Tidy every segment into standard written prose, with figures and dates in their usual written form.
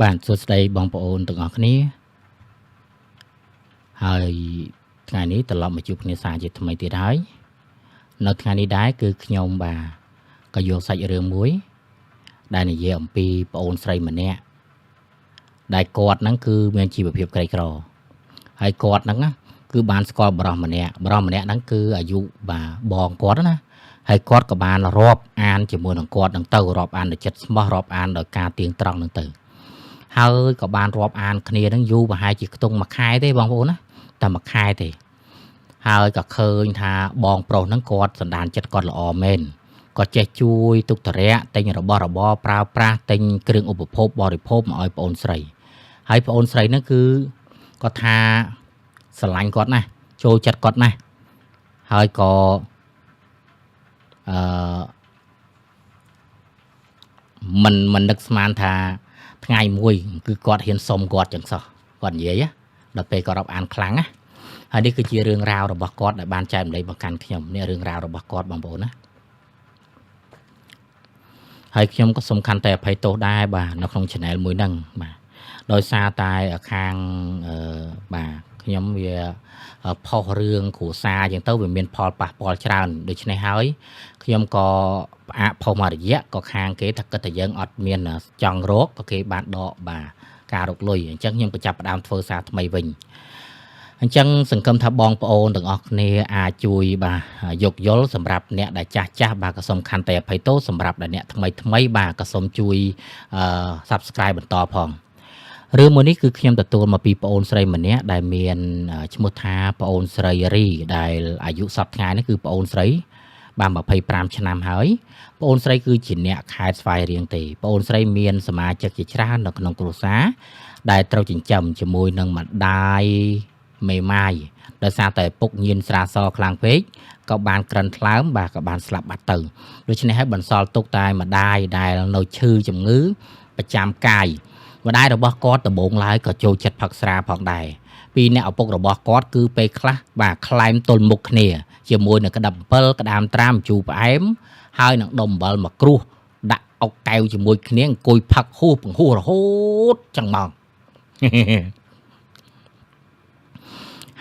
បាទសួស្តីបងប្អូនទាំងអស់គ្នាហើយថ្ងៃនេះត្រឡប់មកជួបគ្នាសារជាថ្មីទៀតហើយនៅថ្ងៃនេះដែរគឺខ្ញុំបាទក៏យកសាច់រឿងមួយដែលនិយាយអំពីប្អូនស្រីម្នាក់ដែលគាត់ហ្នឹងគឺមានជីវភាពក្រីក្រហើយគាត់ហ្នឹងណាគឺបានស្គាល់ប្រុសម្នាក់ប្រុសម្នាក់ហ្នឹងគឺអាយុបាទបងគាត់ណាហើយគាត់ក៏បានរាប់អានជាមួយនឹងគាត់ហ្នឹងទៅរាប់អានដោយចិត្តស្មោះរាប់អានដោយការទៀងត្រង់ហ្នឹងទៅហើយក៏បានរាប់អានគ្នាហ្នឹងយូរប្រហែលជាខ្ទង់មួយខែទេបងប្អូនណាតែមួយខែទេហើយក៏ឃើញថាបងប្រុសហ្នឹងគាត់សន្តានចិត្តគាត់ល្អមែនគាត់ចេះជួយទុក្ខធរៈទិញរបស់របរប្រើប្រាស់ទិញគ្រឿងឧបភោគបរិភោគមកឲ្យប្អូនស្រីហើយប្អូនស្រីហ្នឹងគឺគាត់ថាស្រឡាញ់គាត់ណាស់ចូលចិត្តគាត់ណាស់ហើយក៏អឺមិននឹកស្មានថាថ្ងៃមួយគឺគាត់ហ៊ានសុំគាត់ចឹងសោះគាត់និយាយណាដល់ពេលគាត់រាប់អានខ្លាំងណាហើយនេះគឺជារឿងរ៉ាវរបស់គាត់ដែលបានចែករំលែកមកកាន់ខ្ញុំនេះរឿងរ៉ាវរបស់គាត់បងប្អូនណាហើយខ្ញុំក៏សំខាន់តែអភ័យទោសដែរបាទនៅក្នុង channel មួយហ្នឹងបាទដោយសារតែខាងបាទខ្ញុំវាផុសរឿងគ្រួសារចឹងទៅវាមានផលប៉ះពាល់ច្រើនដូច្នេះហើយខ្ញុំក៏ផ្អាកផុសមួយរយៈក៏ខាងគេថាគិតតែយើងអត់មានចង់រកក៏គេបានដកបាទការរកលុយអញ្ចឹងខ្ញុំក៏ចាប់ផ្ដើមធ្វើសារថ្មីវិញអញ្ចឹងសង្ឃឹមថាបងប្អូនទាំងអស់គ្នាអាចជួយបាទយោគយល់សម្រាប់អ្នកដែលចាស់ចាស់បាទក៏សូមខន្តីអភ័យទោសសម្រាប់ដែលអ្នកថ្មីថ្មីបាទក៏សូមជួយ Subscribe បន្តផងរឿងមួយនេះគឺខ្ញុំទទួលមកពីប្អូនស្រីម្នាក់ដែលមានឈ្មោះថាប្អូនស្រីរីដែលអាយុសប្តាហ៍ថ្ងៃនេះគឺប្អូនស្រីបាទ25ឆ្នាំហើយប្អូនស្រីគឺជាអ្នកខេត្តស្វាយរៀងទេប្អូនស្រីមានសមាជិកជាច្រើននៅក្នុងគ្រួសារដែលត្រូវចិញ្ចឹមជាមួយនឹងម្ដាយមេម៉ាយដោយសារតែពុកញៀនស្រាសខ្លាំងពេកក៏បានក្រិនថ្លើមបាទក៏បានស្លាប់បាត់ទៅដូច្នេះហើយបន្សល់ទុកតែម្ដាយដែលនៅឈឺជំងឺប្រចាំកាយម្ដាយរបស់គាត់ដំបូងឡើយក៏ចូលចិត្តផឹកស្រាផងដែរពីអ្នកឪពុករបស់គាត់គឺពេលខ្លះបាទក្លែមទល់មុខគ្នាជាមួយនឹងក្តាប់អំពិលក្តាមត្រាមជូរផ្អែមហើយនឹងដុំអំបិលមកគ្រួសដាក់អុកកែវជាមួយគ្នាអង្គុយផឹកហួសពង្ហួសរហូតចឹងមក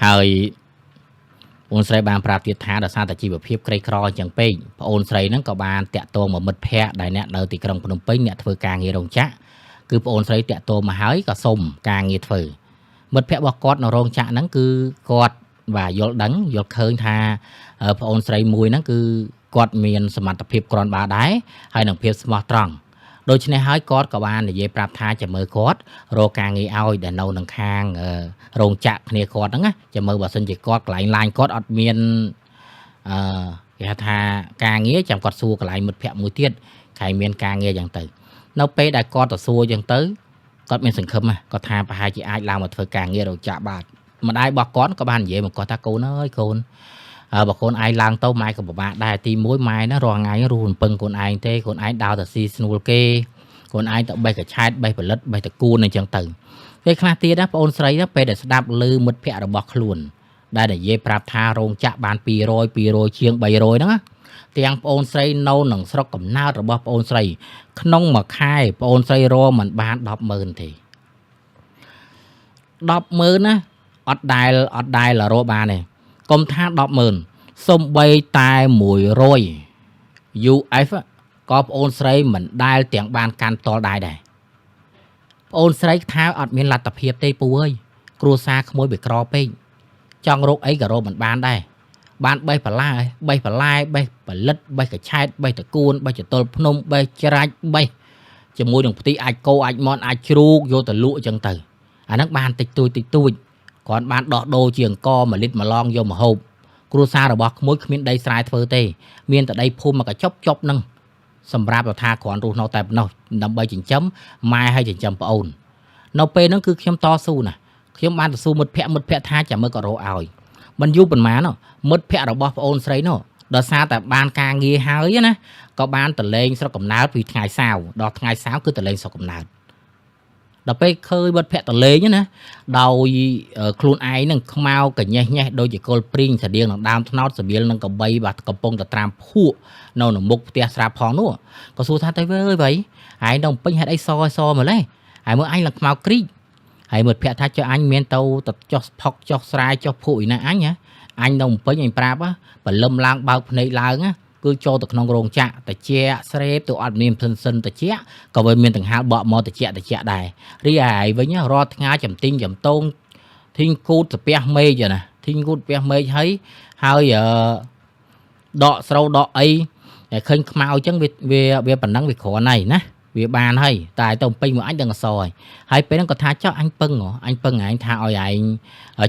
ហើយប្អូនស្រីបានប្រាប់ទៀតថាដោយសារតែជីវភាពក្រីក្រអញ្ចឹងពេកប្អូនស្រីហ្នឹងក៏បានតាក់ទងមកមិត្តភ័ក្តិដែលអ្នកនៅទីក្រុងភ្នំពេញអ្នកធ្វើការងាររោងចក្រគឺប្អូនស្រីតាក់ទងមកហើយក៏សុំការងារធ្វើមិត្តភ័ក្តិរបស់គាត់នៅរោងចក្រហ្នឹងគឺគាត់បាទយល់ដឹងយល់ឃើញថាប្អូនស្រីមួយហ្នឹងគឺគាត់មានសមត្ថភាពគ្រាន់បើដែរហើយនឹងភាពស្មោះត្រង់ដូច្នេះហើយគាត់ក៏បាននិយាយប្រាប់ថាចាំមើលគាត់រកការងារឲ្យដែលនៅនឹងខាងរោងចក្រគ្នាគាត់ហ្នឹងណាចាំមើលបើសិនជាគាត់កន្លែងឡាញគាត់អត់មានអឺគេហៅថាការងារចាំគាត់សួរកន្លែងមិត្តភ័ក្តិមួយទៀតខែមានការងារយ៉ាងទៅនៅពេលដែលគាត់ទៅសួរយ៉ាងទៅគាត់មានសង្ឃឹមគាត់ថាប្រហែលជាអាចឡើងមកធ្វើការងាររោងចក្របាទម្ដាយរបស់គាត់ក៏បាននិយាយមកគាត់ថាកូនអើយកូនបើកូនឯងឡើងទៅម៉ែក៏ពិបាកដែរទី1ម៉ែណារាល់ថ្ងៃរស់រំពឹងកូនឯងទេកូនឯងដើរទៅស៊ីស្នួលគេកូនឯងទៅបេះកឆែតបេះផលិតបេះតកួនអញ្ចឹងទៅពេលខ្លះទៀតណាបងអូនស្រីណាពេលដែលស្ដាប់ឮមិត្តភ័ក្តិរបស់ខ្លួនដែលនិយាយប្រាប់ថារោងចក្របាន200 200ជាង300ហ្នឹងណាទាំងប្អូនស្រីនៅនឹងស្រុកកំណើតរបស់ប្អូនស្រីក្នុងមួយខែប្អូនស្រីរមិនបាន100000ទេ100000ណាអត់ដែលរកបានទេកុំថា100000សំបីតែ100 UF ក៏ប្អូនស្រីមិនដែលទាំងបានកាន់ផ្ទាល់ដែរដែរប្អូនស្រីថាអត់មានលទ្ធភាពទេពូអើយគ្រួសារក្មួយវាក្រពេកចង់រកអីក៏រកមិនបានដែរបានបេះបន្លែបេះបន្លែបេះផលិតបេះកឆែតបេះតកួនបេះចតុលភ្នំបេះច្រាច់បេះជាមួយនឹងផ្ទៃអាចគោអាចមន់អាចជ្រូកយកទៅលក់អញ្ចឹងទៅអាហ្នឹងបានតិចតួចតិចតួចគ្រាន់បានដោះដូរជាអង្គ1លីត្រ1ឡងយកមកហូបគ្រួសាររបស់ក្មួយគ្មានដីស្រែធ្វើទេមានតែដីភូមិមកកញ្ចប់ចប់នឹងសម្រាប់ថាគ្រាន់រស់នៅតែប៉ុណ្ណោះដើម្បីចិញ្ចឹមម៉ែហើយចិញ្ចឹមប្អូននៅពេលហ្នឹងគឺខ្ញុំតស៊ូណាខ្ញុំបានទៅសួរមិត្តភ័ក្តិមិត្តភ័ក្តិថាចាំមើលក៏រកឲ្យមិនយូរប៉ុន្មានមិត្តភ័ក្តិរបស់ប្អូនស្រីនោះដោយសារតែបានការងារហើយណាក៏បានតលេងស្រុកកំណើតពីថ្ងៃសៅរ៍ដល់ថ្ងៃសៅរ៍គឺតលេងស្រុកកំណើតដល់ពេលឃើញមិត្តភ័ក្តិតលេងណាដោយខ្លួនឯងនឹងខ្មៅកញេះញេះដូចជាគល់ព្រីងស្តៀងនឹងដើមត្នោតសៀលនឹងកបីបាទកំពុងតែត្រាំភក់នៅនៅមុខផ្ទះស្រាប់ផងនោះក៏សួរថាទៅវើយវៃឯងនៅពេញហេតុអីសឲ្យសម្លេះ ហើយមើលអញឡើងខ្មៅគ្រីកហើយមិត្តភក្តិថាចុះអញមានទៅទៅចុះផុកចុះស្រែចុះភក់ឯណាអញហ៎អញនៅភ្នំពេញអញប្រាប់បលឹមឡើងបើកភ្នែកឡើងគឺចូលទៅក្នុងរោងចក្រតិចស្រេបទៅអត់មានសិនសិនតិចក៏វាមានដង្ហាលបកមកតិចតិចដែររីឯឯងវិញរាល់ថ្ងៃចំទីងចំតងធីងគូតស្ពះមេឃណាធីងគូតស្ពះមេឃហើយហើយដកស្រូវដកអីតែឃើញខ្មៅអញ្ចឹងវាវាវាប៉ុណ្ណឹងវាគ្រាន់ហើយណាវាបានហើយតែទៅពេញមួយអញដឹងអសហើយហើយពេលហ្នឹងគាត់ថាចុះអញពឹងហ៎អញពឹងឯងថាឲ្យឯង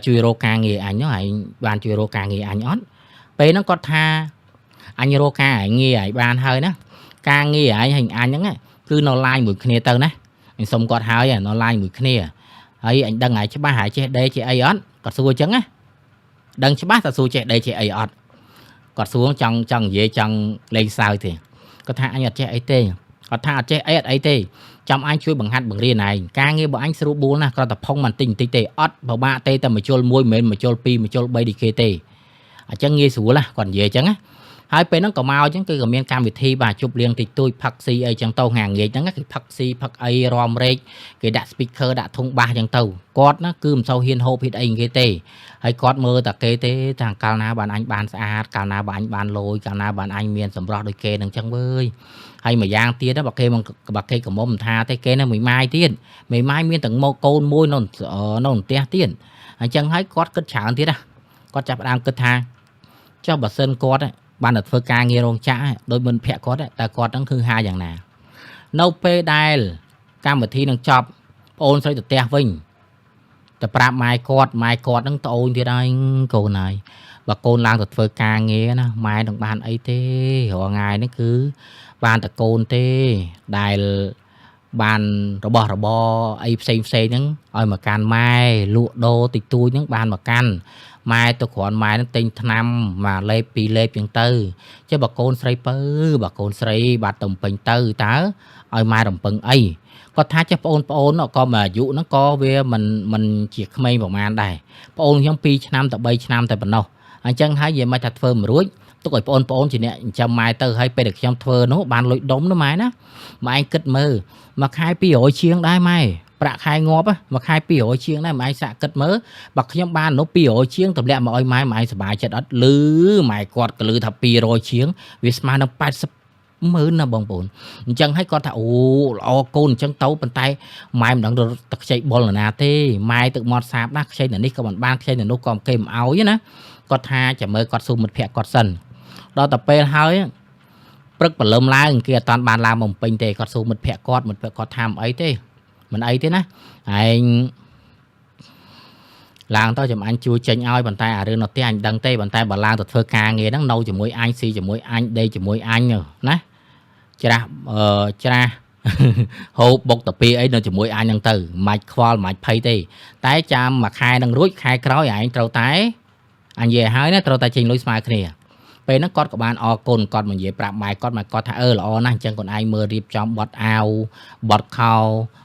ជួយរកការងារអញហ្នឹងឯងបានជួយរកការងារអញអត់ពេលហ្នឹងគាត់ថាអញរកការងារឯងបានហើយណាការងារឯងហើយអញហ្នឹងគឺនៅឡាយមួយគ្នាទៅណាអញសុំគាត់ហើយនៅឡាយមួយគ្នាហើយអញដឹងហើយច្បាស់ហើយចេះដេចេះអីអត់គាត់សួរអញ្ចឹងណាដឹងច្បាស់តែសួរចេះដេចេះអីអត់គាត់សួរចង់ចង់និយាយចង់លេងសើចទេគាត់ថាអញអត់ចេះអីទេគាត់ថាអត់ចេះអីអត់អីទេចាំអញជួយបង្ហាត់បង្រៀនឯងការងាររបស់អញស្រួលបួលណាស់គ្រាន់តែផុងបន្តិចបន្តិចទេអត់ពិបាកទេតែមួយជុលមួយមិនមែនមួយជុលពីរមួយជុល3ឌីគេទេអញ្ចឹងងាយស្រួលណាគាត់និយាយអញ្ចឹងណាហើយពេលហ្នឹងក៏មកអញ្ចឹងគឺក៏មានកម្មវិធីបាទជប់លៀងតិចតួចផឹកស៊ីអីចឹងទៅហាងងាយហ្នឹងគេផឹកស៊ីផឹកអីរំរែកគេដាក់ speaker ដាក់ធុងបាសចឹងទៅគាត់ណាគឺមិនសូវហ៊ានហូបហ៊ានអីគេទេហើយគាត់មើលតែគេទេថាកាលណាបានអញបានស្អាតកាលណាបានអញបានលយកាលណាបានអញមានសម្រស់ដូចគេនឹងចឹងវើយហើយមួយយ៉ាងទៀតបើគេបើគេកុំមិនថាទេគេនៅមួយម៉ាយទៀតមួយម៉ាយមានទាំងមកកូនមួយនៅនៅផ្ទះទៀតអញ្ចឹងហើយគាត់គិតច្រើនទៀតណាគាត់ចាប់ផ្ដើមគិតថាចុះបើសិនគាត់បានតែធ្វើការងាររោងចក្រដោយមិនភ័ក្រគាត់តែគាត់ហ្នឹងគឺហាយ៉ាងណានៅពេលដែលកម្មវិធីនឹងចប់ប្អូនស្រីទៅផ្ទះវិញទៅប្រាប់ម៉ែគាត់ម៉ែគាត់ហ្នឹងត្អូញទៀតហើយកូនហើយបើកូនឡើងទៅធ្វើការងារណាម៉ែនឹងបានអីទេរាល់ថ្ងៃនេះគឺបានតែកូនទេដែលបានរបស់របរអីផ្សេងផ្សេងហ្នឹងឲ្យមកកាន់ម៉ែលក់ដូរតិចតួចហ្នឹងបានមកកាន់ម៉ែទៅគ្រាន់ម៉ែហ្នឹងទិញថ្នាំមួយលេបពីរលេបចឹងទៅចេះបើកូនស្រីពៅបើកូនស្រីបាត់ទៅពេញទៅតើឲ្យម៉ែរំពឹងអីគាត់ថាចេះប្អូនប្អូនក៏មួយអាយុហ្នឹងក៏វាមិនមិនជាក្មេងប្រហែលដែរប្អូនខ្ញុំ2ឆ្នាំទៅ3ឆ្នាំតែប៉ុណ្ណោះអញ្ចឹងហើយនិយាយមកថាធ្វើមិនរួចទុកឲ្យប្អូនប្អូនជាអ្នកចិញ្ចឹមម៉ែទៅហើយពេលដែលខ្ញុំធ្វើនោះបានលុយដុំនោះម៉ែណាម៉ែឯងគិតមើលមួយខែ200ជាងដែរម៉ែប្រាក់ខែងាប់មួយខែ200ជាងដែរម៉ែឯងសាក់គិតមើលបើខ្ញុំបាននោះ200ជាងទម្លាក់មកឲ្យម៉ែម៉ែឯងសប្បាយចិត្តអត់លឺម៉ែគាត់ក៏លឺថា200ជាងវាស្មើនឹង80ម៉ឺនណាបងប្អូនអញ្ចឹងហើយគាត់ថាអូល្អកូនអញ្ចឹងទៅប៉ុន្តែម៉ែមិនដឹងទៅខ្ចីបុលនរណាទេម៉ែទឹកមាត់សាបណាស់ខ្ចីនៅនេះក៏មិនបានខ្ចីនៅនោះក៏គេមិនអោយណាគាត់ថាចាំមើលគាត់ស៊ូមិត្តភក្តិគាត់សិនដល់តែពេលហើយព្រឹកព្រលឹមឡើងគេអត់តាន់បានឡើងមកពេញទេគាត់ស៊ូមិត្តភក្តិគាត់មិត្តភក្តិគាត់ថាមិនអីទេមិនអីទេណាឯងឡើងទៅចាំអញជួយចេញឲ្យប៉ុន្តែអារឿងនៅផ្ទះអញដឹងទេប៉ុន្តែបើឡើងទៅធ្វើការងារហ្នឹងនៅជាមួយអញស៊ីជាមួយអញដេកជាមួយអញណាច្រាស់អឺច្រាស់ហូបបុកតាពីអីនៅជាមួយអញហ្នឹងទៅមិនខ្វល់មិនភ័យទេតែចាំមួយខែនឹងរួចខែក្រោយឯងត្រូវតែអញនិយាយហើយណាត្រូវតែចេញលុយស្មើគ្នាពេលហ្នឹងគាត់ក៏បានអរគុណគាត់មកនិយាយប្រាប់ម៉ែគាត់ម៉ែគាត់ថាអឺល្អណាស់អញ្ចឹងខ្លួនឯងមើលរៀបចំបត់អាវបត់ខោ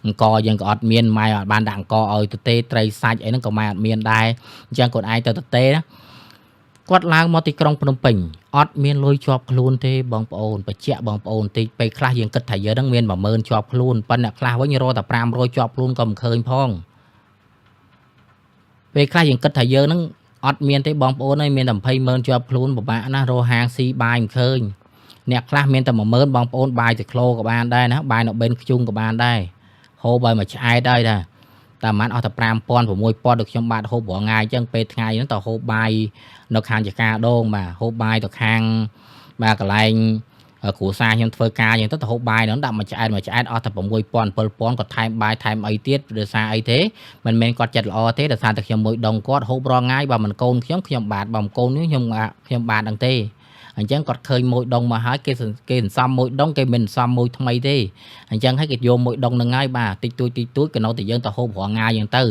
អង្គយើងក៏អត់មានម៉ែអត់បានដាក់អង្គឲ្យទៅទេត្រីសាច់អីហ្នឹងក៏ម៉ែអត់មានដែរអញ្ចឹងខ្លួនឯងទៅទៅទេណាគាត់ឡើងមកទីក្រុងភ្នំពេញអត់មានលុយជាប់ខ្លួនទេបងប្អូនបញ្ជាក់បងប្អូនតិចពេលខ្លះយើងគិតថាយើងនឹងមាន10000ជាប់ខ្លួនប៉ុន្តែអ្នកខ្លះវិញរកតែ500ជាប់ខ្លួនក៏មិនឃើញផងពេលខ្លះយើងគិតថាយើងនឹងអត់មានទេបងប្អូនអើយមានតែ200,000ជាប់ខ្លួនពិបាកណាស់រកហាងស៊ីបាយមិនឃើញអ្នកខ្លះមានតែ10000បងប្អូនបាយទៅក្លូក៏បានដែរណាបាយនៅបេនខ្ជុងក៏បានដែរហូបឲ្យមួយឆ្អែតហើយដែរតែប្រហែលអស់តែ5000 6000ដូចខ្ញុំបាទហូបរាល់ថ្ងៃអញ្ចឹងពេលថ្ងៃហ្នឹងទៅហូបបាយនៅខាងចកាដងបាទហូបបាយទៅខាងបាទកន្លែងគ្រួសារខ្ញុំធ្វើការអញ្ចឹងទៅហូបបាយហ្នឹងដាក់មួយឆ្អែតមួយឆ្អែតអស់តែ6000 7000គាត់ថែមបាយថែមអីទៀតដោយសារអីទេមិនមែនគាត់ចិត្តល្អទេដោយសារតែខ្ញុំមួយដងគាត់ហូបរាល់ថ្ងៃបើមិនកូនខ្ញុំខ្ញុំបាទបើមិនកូននេះខ្ញុំខ្ញុំបាទហ្នឹងទេអញ្ចឹងគាត់ឃើញមួយដងមកហើយគេគេសន្សំមួយដងគេមិនសន្សំមួយថ្មីទេអញ្ចឹងហើយគេយកមួយដងហ្នឹងហើយបាទតិចតួចតិចតួចក៏នៅតែយើងទៅហូបរាល់ថ្ងៃអញ្ចឹងទៅ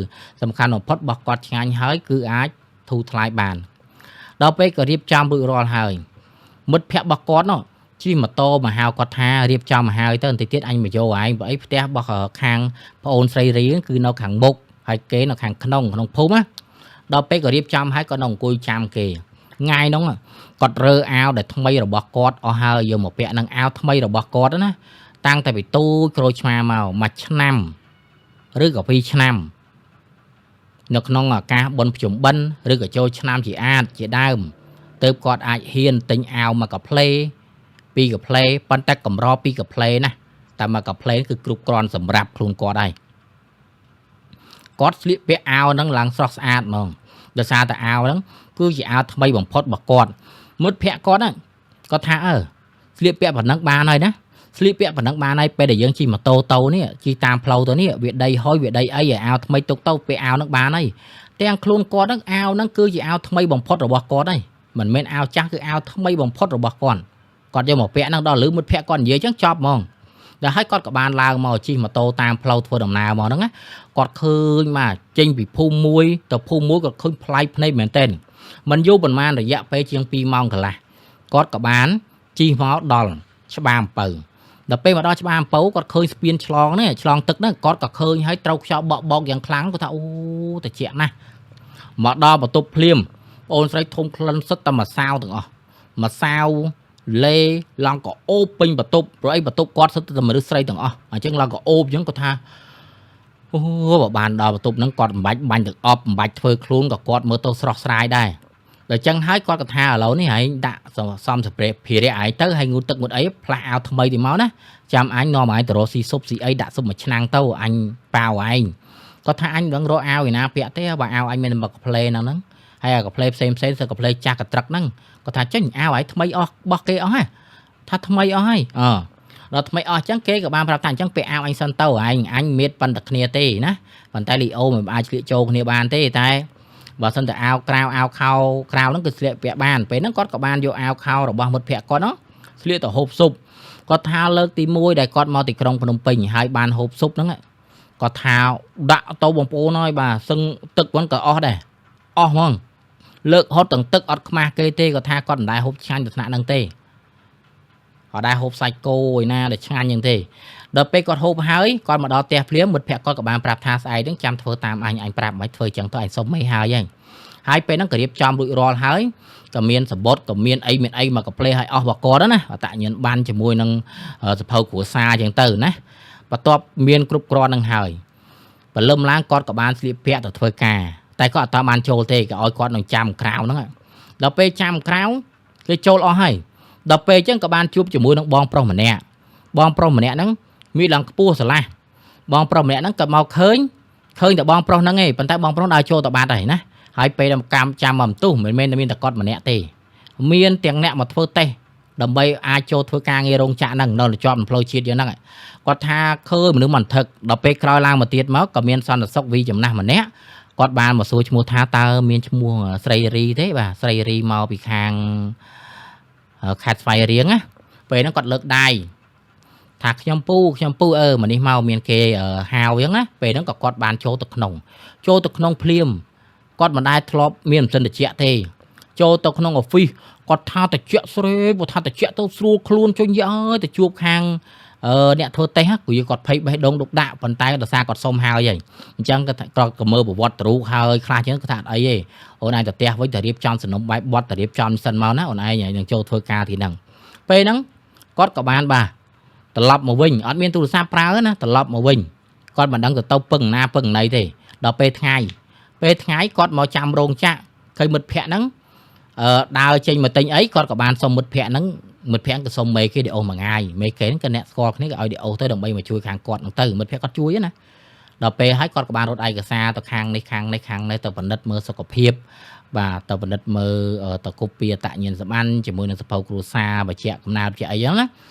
សំខាន់បំផុតរបស់គាត់ឆ្ងាញ់ហើយគឺអាចធូរថ្លៃបានដល់ពេលក៏រៀបចំរួចរាល់ហើយមិត្តភ័ក្តិរបស់គាត់នោះជិះម៉ូតូមកហៅគាត់ថារៀបចំមកហើយទៅបន្តិចទៀតអញមកយកឯងបើអីផ្ទះរបស់ខាងប្អូនស្រីរៀងគឺនៅខាងមុខហើយគេនៅខាងក្នុងក្នុងភូមិណាដល់ពេលក៏រៀបចំហើយក៏នៅអង្គុយចាំគេថ្ងៃហ្នឹងគាត់រើអាវដែលថ្មីរបស់គាត់អស់ហើយយកមកពាក់នឹងអាវថ្មីរបស់គាត់ណាតាំងតែពីទូចក្រូចឆ្មាមកមួយឆ្នាំ ឬក៏2ឆ្នាំនៅក្នុងឱកាសបុណ្យភ្ជុំបិណ្ឌឬក៏ចូលឆ្នាំជាអាតជាដើមទើបគាត់អាចហ៊ានទិញអាវមកកាផ្លេពីរកាផ្លេប៉ុន្តែកម្រពីរកាផ្លេណាតែមកកាផ្លេគឺគ្រប់គ្រាន់សម្រាប់ខ្លួនគាត់ហើយគាត់ស្លៀកពាក់អាវហ្នឹងឡើងស្រស់ស្អាតហ្មងដោយសារតែអាវហ្នឹងគឺជាអាវថ្មីបំផុតរបស់គាត់មិត្តភ័ក្តិគាត់ហ្នឹងគាត់ថាអើស្លៀកពាក់ប៉ុណ្ណឹងបានហើយណាស្លៀកពាក់ប៉ុណ្ណឹងបានហើយពេលដែលយើងជិះម៉ូតូទៅនេះជិះតាមផ្លូវទៅនេះវាដីហុយវាដីអីឲ្យអាវថ្មីទុកទៅពាក់អាវហ្នឹងបានហើយទាំងខ្លួនគាត់ហ្នឹងអាវហ្នឹងគឺជាអាវថ្មីបំផុតរបស់គាត់ហើយមិនមែនអាវចាស់គឺអាវថ្មីបំផុតរបស់គាត់គាត់យកមកពាក់ហ្នឹងដល់លើមិត្តភ័ក្តិគាត់និយាយចឹងចប់ហ្មងដល់ហើយគាត់ក៏បានឡើងមកជិះម៉ូតូតាមផ្លូវធ្វើដំណើរមកហ្នឹងណាគាត់ឃើញមកចេញពីភូមិមួយទៅភូមិមួយគាត់ឃើញប្លែកភ្នែកមែនទែនមិនយូរប៉ុន្មានរយៈពេលជាង2ម៉ោងកន្លះគាត់ក៏បានជិះមកដល់ច្បារអំពៅដល់ពេលមកដល់ច្បារអំពៅគាត់ឃើញស្ពានឆ្លងនេះឆ្លងទឹកហ្នឹងគាត់ក៏ឃើញហើយត្រូវខ្យល់បក់បោកយ៉ាងខ្លាំងគាត់ថាអូត្រជាក់ណាស់មកដល់បន្ទប់ភ្លាមបងអូនស្រីធំក្លិនសុទ្ធតែម្សៅទាំងអស់ម្សៅលេឡើងក៏អូបពេញបន្ទប់ព្រោះអីបន្ទប់គាត់សុទ្ធតែមនុស្សស្រីទាំងអស់អញ្ចឹងឡើងក៏អូបអញ្ចឹងគាត់ថាអូបើបានដល់បន្ទប់ហ្នឹងគាត់មិនបាច់បាញ់ទឹកអប់មិនបាច់ធ្វើខ្លួនក៏គាត់មើលទៅស្រស់ស្រាយដែរដល់ចឹងហើយគាត់ក៏ថាឥឡូវនេះឯងដាក់សំសម្ភារៈឯងទៅហើយងូតទឹកងូតអីផ្លាស់អាវថ្មីទីមកណាចាំអញនាំឯងទៅរកស៊ីស៊ុបស៊ីអីដាក់ស៊ុបមួយឆ្នាំងទៅអញប៉ាវឯងគាត់ថាអញមិនដឹងរកអាវឯណាពាក់ទេបើអាវអញមានតែមកកាផ្លេហ្នឹងហ្នឹងហើយអាកាផ្លេផ្សេងផ្សេងសឹកកាផ្លេចាស់កត្រឹកហ្នឹងគាត់ថាចេញអាវឯងថ្មីអស់បោះគេអស់ហ่ะថាថ្មីអស់ហើយអដល់ថ្មីអស់អញ្ចឹងគេក៏បានប្រាប់ថាអញ្ចឹងពាក់អាវអញសិនទៅឯងអញមានប៉ុន្តែគ្នាទេណាប៉ុន្តែលីអូមិនអាចឆ្លៀកចូលគ្នាបានទេតែបើសិនតែអាវក្រៅអាវខោក្រៅហ្នឹងគឺស្លៀកពាក់បានពេលហ្នឹងគាត់ក៏បានយកអាវខោរបស់មិត្តភ័ក្តិគាត់ហ្នឹងស្លៀកទៅហូបស៊ុបគាត់ថាលើកទី1ដែលគាត់មកទីក្រុងភ្នំពេញហើយបានហូបស៊ុបហ្នឹងគាត់ថាដាក់ទៅបងប្អូនហើយបាទសឹងទឹកហ្នឹងក៏អស់ដែរអស់ហ្មងលើកហត់ទាំងទឹកអត់ខ្មាស់គេទេគាត់ថាគាត់មិនដែលហូបឆ្ងាញ់ទៅថ្នាក់ហ្នឹងទេអត់ដែលហូបសាច់គោឯណាដែលឆ្ងាញ់យ៉ាងទេដល់ពេលគាត់ហូបហើយគាត់មកដល់ផ្ទះភ្លាមមិត្តភ័ក្តិគាត់ក៏បានប្រាប់ថាស្អែកហ្នឹងចាំធ្វើតាមអញអញប្រាប់មិនធ្វើចឹងទៅអញសុំអីហើយហ្នឹងហើយពេលហ្នឹងក៏រៀបចំរួចរាល់ហើយក៏មានសបុតក៏មានអីមានអីមកកាផ្លេឲ្យអស់របស់គាត់ណាអតញ្ញាណបានជាមួយនឹងសភៅគ្រួសារចឹងទៅណាបន្ទាប់មានគ្រប់គ្រាន់នឹងហើយព្រលឹមឡើងគាត់ក៏បានស្លៀកពាក់ទៅធ្វើការតែគាត់អត់តាមបានចូលទេក៏ឲ្យគាត់នឹងចាំក្រៅហ្នឹងដល់ពេលចាំក្រៅគេចូលអស់ហើយដល់ពេលអញ្ចឹងក៏បានជួបជាមួយនឹងបងប្រុសម្នាក់បងប្រុសម្នាក់ហ្នឹងមានឡើងខ្ពស់ស្រឡះបងប្រុសម្នាក់ហ្នឹងក៏មកឃើញតែបងប្រុសហ្នឹងឯងប៉ុន្តែបងប្រុសដើរចូលទៅបាត់ហើយណាហើយពេលកម្មចាំមកបន្ទុះមិនមែនតែមានតែគាត់ម្នាក់ទេមានទាំងអ្នកមកធ្វើតេស្តដើម្បីអាចចូលធ្វើការងាររោងចក្រហ្នឹងនៅជាប់ផ្លូវជាតិយើងហ្នឹងគាត់ថាឃើញមនុស្សមិនថឹកដល់ពេលក្រោយឡើងមកទៀតមកក៏មានសន្តិសុខវីចំណាស់ម្នាក់គាត់បានមកសួរឈ្មោះថាតើមានឈ្មោះស្រីរីទេបាទស្រីរីមកពីខាងខេត្តស្វាយរៀងណាពេលហ្នឹងគាត់លើកដៃថាខ្ញុំពូខ្ញុំពូអឺមកនេះមកមានគេហៅអញ្ចឹងណាពេលហ្នឹងក៏គាត់បានចូលទៅក្នុងចូលទៅក្នុងភ្លាមគាត់មិនដែលធ្លាប់មានម៉ាស៊ីនត្រជាក់ទេចូលទៅក្នុងអូហ្វីសគាត់ថាត្រជាក់ស្រេបគាត់ថាត្រជាក់ទៅស្រួលខ្លួនជុញយាអើយទៅជួបខាងអ្នកធ្វើតេស្តគឺគាត់ភ័យបេះដូងដុកដាក់ប៉ុន្តែដោយសារគាត់សុំហើយហើយអញ្ចឹងគាត់គាត់ក៏មើលប្រវត្តិរូបហើយខ្លះជាងគាត់ថាអត់អីទេអូនឯងទៅផ្ទះវិញទៅរៀបចំសំណុំបែបបត់ទៅរៀបចំសិនមកណាអូនឯងនឹងចូលធ្វើការទីហ្នឹងពេលហ្នឹងគាត់ក៏បានបាទត្រឡប់មកវិញអត់មានទូរស័ព្ទប្រើណាត្រឡប់មកវិញគាត់មិនដឹងទៅពឹងណាពឹងណីទេដល់ពេលថ្ងៃគាត់មកចាំរោងចក្រឃើញមិត្តភ័ក្តិហ្នឹងដើរចេញមកទិញអីគាត់ក៏បានសុំមិត្តភ័ក្តិហ្នឹងមិត្តភ័ក្តិក៏សុំមេគេឌីអូមួយថ្ងៃមេគេហ្នឹងក៏អ្នកស្គាល់គ្នាក៏ឲ្យឌីអូទៅដើម្បីមកជួយខាងគាត់ហ្នឹងទៅមិត្តភ័ក្តិគាត់ជួយណាដល់ពេលហើយគាត់ក៏បានរត់ឯកសារទៅខាងនេះខាងនេះខាងនេះទៅពិនិត្យមើលសុខភាពបាទទៅពិនិត្យមើលទៅគប់ពីអតញ្ញាណសម្បត្តិជាមួយនឹងសភៅគ្រួសារបញ្ជាក់កំណើតជាអីចឹងណ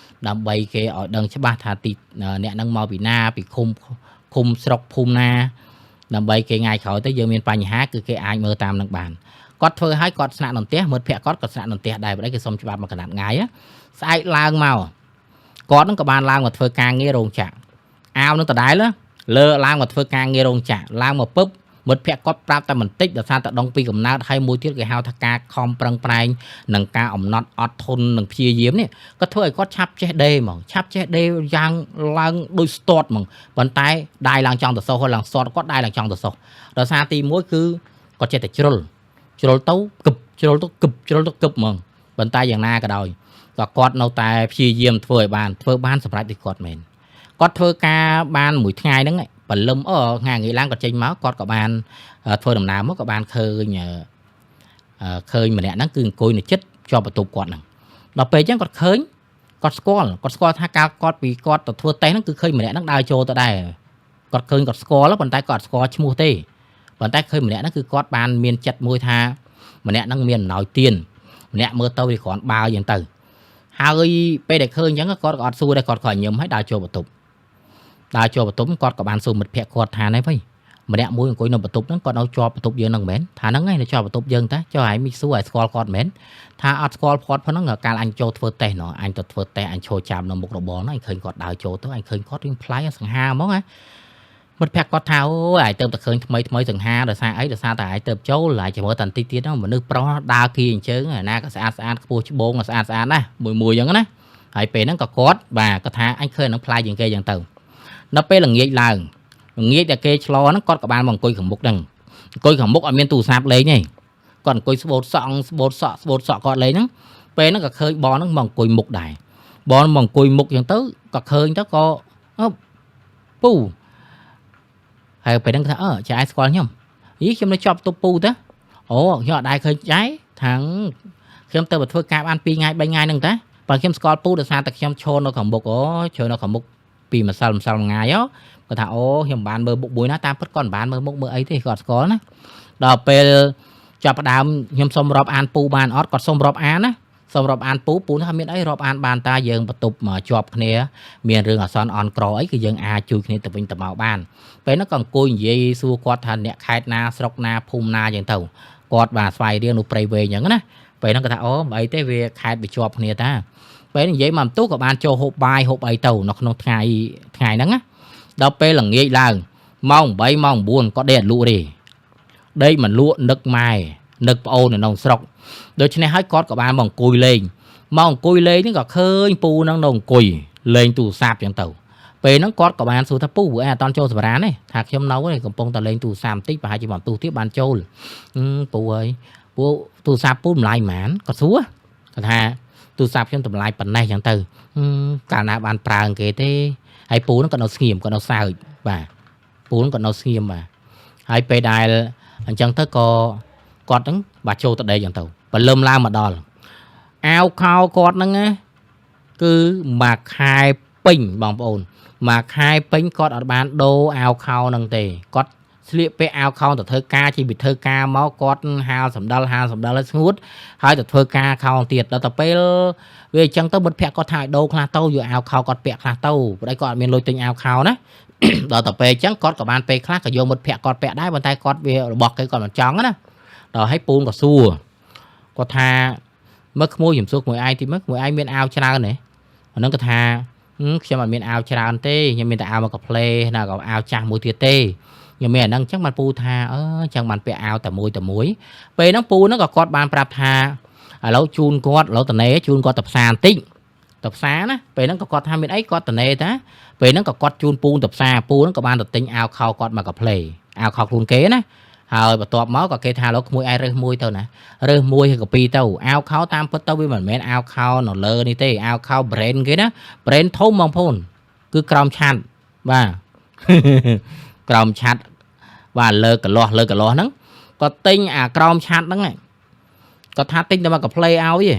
ាដើម្បីគេឲ្យដឹងច្បាស់ថាទីអ្នកហ្នឹងមកពីណាពីឃុំឃុំស្រុកភូមិណាដើម្បីគេថ្ងៃក្រោយទៅយើងមានបញ្ហាគឺគេអាចមើលតាមនឹងបានគាត់ធ្វើឲ្យគាត់ស្នាក់នៅផ្ទះមិត្តភ័ក្តិគាត់ក៏ស្នាក់នៅផ្ទះដែរបើគេសុំច្បាប់មកកណាត់ថ្ងៃស្អែកឡើងមកគាត់នឹងក៏បានឡើងមកធ្វើការងាររោងចក្រអាវនឹងដដែលលើឡើងមកធ្វើការងាររោងចក្រឡើងមកពឹបមិត្តភ័ក្តិគាត់ប្រាប់តែបន្តិចដោយសារតែដងពីកំណើតហើយមួយទៀតគេហៅថាការខំប្រឹងប្រែងនិងការអំណត់អត់ធន់និងព្យាយាមនេះក៏ធ្វើឲ្យគាត់ឆាប់ចេះដេហ្មងឆាប់ចេះដេយ៉ាងឡើងដូចស្ទាត់ហ្មងប៉ុន្តែដៃឡើងចង់ទៅសោះឡើងស្ទាត់គាត់ដៃឡើងចង់ទៅសោះដោយសារទី1គឺគាត់ចេះតែជ្រុលជ្រុលទៅគឹបជ្រុលទៅគឹបជ្រុលទៅគឹបហ្មងប៉ុន្តែយ៉ាងណាក៏ដោយក៏គាត់នៅតែព្យាយាមធ្វើឲ្យបានធ្វើបានសម្រេចដូចគាត់មែនគាត់ធ្វើការបានមួយថ្ងៃហ្នឹង ព្រលឹមថ្ងៃងាយឡើងគាត់ចេញមកគាត់ក៏បានធ្វើដំណើរមកក៏បានឃើញឃើញម្នាក់ហ្នឹងគឺអង្គុយនៅចិត្តជាប់បន្ទប់គាត់ហ្នឹងដល់ពេលអញ្ចឹងគាត់ឃើញគាត់ស្គាល់គាត់ស្គាល់ថាកាលគាត់ពីគាត់ទៅធ្វើតេស្តហ្នឹងគឺឃើញម្នាក់ហ្នឹងដើរចូលទៅដែរគាត់ឃើញគាត់ស្គាល់ប៉ុន្តែគាត់អត់ស្គាល់ឈ្មោះទេប៉ុន្តែឃើញម្នាក់ហ្នឹងគឺគាត់បានមានចិត្តមួយថាម្នាក់ហ្នឹងមានអំណោយទានម្នាក់មើលទៅវាគ្រាន់បើអញ្ចឹងទៅហើយពេលដែលឃើញអញ្ចឹងគាត់ក៏អត់សួរដែរគាត់ក៏ញឹមឲ្យដើរចូលបន្ទប់ដើរចូលបន្ទប់គាត់ក៏បានសួរមិត្តភក្តិគាត់ថានេះវិញម្នាក់មួយអង្គុយនៅបន្ទប់ហ្នឹងគាត់នៅជាប់បន្ទប់យើងហ្នឹងមែនថាហ្នឹងឯងនៅជាប់បន្ទប់យើងតាចុះឯងមិនសួរឲ្យស្គាល់គាត់មែនថាអត់ស្គាល់គាត់ផងហ្នឹងកាលអញចូលធ្វើតេស្តណោះអញទៅធ្វើតេស្តអញឈរចាំនៅមុខរបងហ្នឹងអញឃើញគាត់ដើរចូលទៅអញឃើញគាត់រៀងប្លែកសង្ហាហ្មងណាមិត្តភក្តិគាត់ថាអូយឯងទៅតែឃើញថ្មីថ្មីសង្ហាដោយសារអីដោយសារតែឯងទៅចូលឯងចាំមើលតែបន្តិចទៀតហ្នឹងមនុស្សប្រុសដើរគីអញ្ជើងណាក៏ស្អាតស្អាតខ្ពស់ច្បងក៏ស្អាតស្អាតណាមួយមួយអញ្ចឹងណាហើយពេលហ្នឹងក៏គាត់បាទគាត់ថាអញឃើញហ្នឹងប្លែកជាងគេអញ្ចឹងទៅដល់ពេលល្ងាចឡើងល្ងាចដែលគេឆ្លហ្នឹងគាត់ក៏បានមកអង្គុយខាងមុខហ្នឹងអង្គុយខាងមុខអត់មានទូរស័ព្ទលេងទេគាត់អង្គុយស្បូតសក់ស្បូតសក់ស្បូតសក់គាត់លេងហ្នឹងពេលហ្នឹងក៏ឃើញបងហ្នឹងមកអង្គុយមុខដែរបងមកអង្គុយមុខអញ្ចឹងទៅក៏ឃើញទៅក៏ពូហើយពេលហ្នឹងថាអឺចែស្គាល់ខ្ញុំយីខ្ញុំនៅជាប់ទប់ពូតាអូខ្ញុំអត់ដែរឃើញចែថាងខ្ញុំទៅមកធ្វើការបាន2ថ្ងៃ3ថ្ងៃហ្នឹងតាបើខ្ញុំស្គាល់ពូដោយសារតែខ្ញុំឈរនៅខាងមុខអូឈរនៅខាងមុខពីម្សិលម្សិលថ្ងៃហ៎គាត់ថាអូខ្ញុំមិនបានមើលមុខមួយណាតាមពិតគាត់មិនបានមើលមុខមើលអីទេគាត់ស្គាល់ណាដល់ពេលចាប់ផ្ដើមខ្ញុំសុំរាប់អានពូបានអត់គាត់សុំរាប់អានណាសុំរាប់អានពូពូថាមានអីរាប់អានបានតាយើងបន្ទប់មកជាប់គ្នាមានរឿងអាសន្នអន់ក្រអីគឺយើងអាចជួយគ្នាទៅវិញទៅមកបានពេលហ្នឹងក៏អង្គុយនិយាយសួរគាត់ថាអ្នកខេត្តណាស្រុកណាភូមិណាអញ្ចឹងទៅគាត់បាទស្វាយរៀងនៅព្រៃវែងអញ្ចឹងណាពេលហ្នឹងគាត់ថាអូមិនអីទេវាខេត្តវាជាប់គ្នាតាពេលនិយាយមកបន្ទុះក៏បានចូលហូបបាយហូបអីទៅនៅក្នុងថ្ងៃថ្ងៃហ្នឹងណាដល់ពេលល្ងាចឡើងម៉ោង8ម៉ោង9គាត់ដេកអត់លក់ទេដេកមិនលក់នឹកម៉ែនឹកប្អូននៅក្នុងស្រុកដូច្នេះហើយគាត់ក៏បានមកអង្គុយលេងមកអង្គុយលេងហ្នឹងក៏ឃើញពូហ្នឹងនៅអង្គុយលេងទូរស័ព្ទអញ្ចឹងទៅពេលហ្នឹងគាត់ក៏បានសួរថាពូអែអត់តន់ចូលសម្រានទេថាខ្ញុំនៅទេកំពុងតែលេងទូរស័ព្ទបន្តិចប្រហែលជាបន្ទុះទៀតបានចូលពូអើយពូទូរស័ព្ទពូតម្លៃប៉ុន្មានគាត់សួរគាត់ថាទូរស័ព្ទខ្ញុំតម្លៃប៉ុណ្ណេះអញ្ចឹងទៅកាលណាបានប្រើគេទេហើយពូហ្នឹងក៏នៅស្ងៀមក៏នៅសើចបាទពូហ្នឹងក៏នៅស្ងៀមបាទហើយពេលដែលអញ្ចឹងទៅក៏គាត់ហ្នឹងបាទចូលទៅដេកអញ្ចឹងទៅព្រលឹមឡើងមកដល់អាវខោគាត់ហ្នឹងណាគឺមួយខែពេញបងប្អូនមួយខែពេញគាត់អត់បានដូរអាវខោហ្នឹងទេគាត់ស្លៀកពាក់អាវខោទៅធ្វើការជីវិតធ្វើការមកគាត់ហាលសម្ដិលហាលសម្ដិលឲ្យស្ងួតហើយទៅធ្វើការខោទៀតដល់ទៅពេលវាអញ្ចឹងទៅមិត្តភក្តិគាត់ថាឲ្យដូរខ្លះទៅយកអាវខោគាត់ពាក់ខ្លះទៅប្តីគាត់អត់មានលុយទិញអាវខោណាដល់ទៅពេលអញ្ចឹងគាត់ក៏បានពេលខ្លះក៏យកមិត្តភក្តិគាត់ពាក់ដែរប៉ុន្តែគាត់វារបស់គេគាត់មិនចង់ណាដល់ឲ្យពូនក៏សួរគាត់ថាមើលក្មួយខ្ញុំសួរក្មួយឯងទីមើលក្មួយឯងមានអាវច្រើនទេអាហ្នឹងគាត់ថាខ្ញុំអត់មានអាវច្រើនទេខ្ញុំមានតែអាវមកកាផ្លេណាក៏អាវចាស់មួយទៀតទេខ្ញុំមានអាហ្នឹងអញ្ចឹងបានពូថាអឺអញ្ចឹងបានពាក់អាវតែមួយតែមួយពេលហ្នឹងពូហ្នឹងក៏គាត់បានប្រាប់ថាឥឡូវជូនគាត់ឥឡូវតនេជូនគាត់ទៅផ្សារបន្តិចទៅផ្សារណាពេលហ្នឹងក៏គាត់ថាមានអីគាត់តនេតាពេលហ្នឹងក៏គាត់ជូនពូទៅផ្សារពូហ្នឹងក៏បានទៅទិញអាវខោគាត់មកកាផ្លេអាវខោខ្លួនគេណាហើយបន្ទាប់មកក៏គេថាលោកក្មួយឯងរើសមួយទៅណារើសមួយហើយក៏ពីរទៅអាវខោតាមពិតទៅវាមិនមែនអាវខោនៅលើនេះទេអាវខោ brand គេណា brand ធំបងប្អូនគឺក្រោមឆាត់បាទក្រោមឆាត់បាទលើកលាស់លើកលាស់ហ្នឹងគាត់ទិញអាក្រោមឆាត់ហ្នឹងគាត់ថាទិញតែមកកាផ្លេឲ្យទេ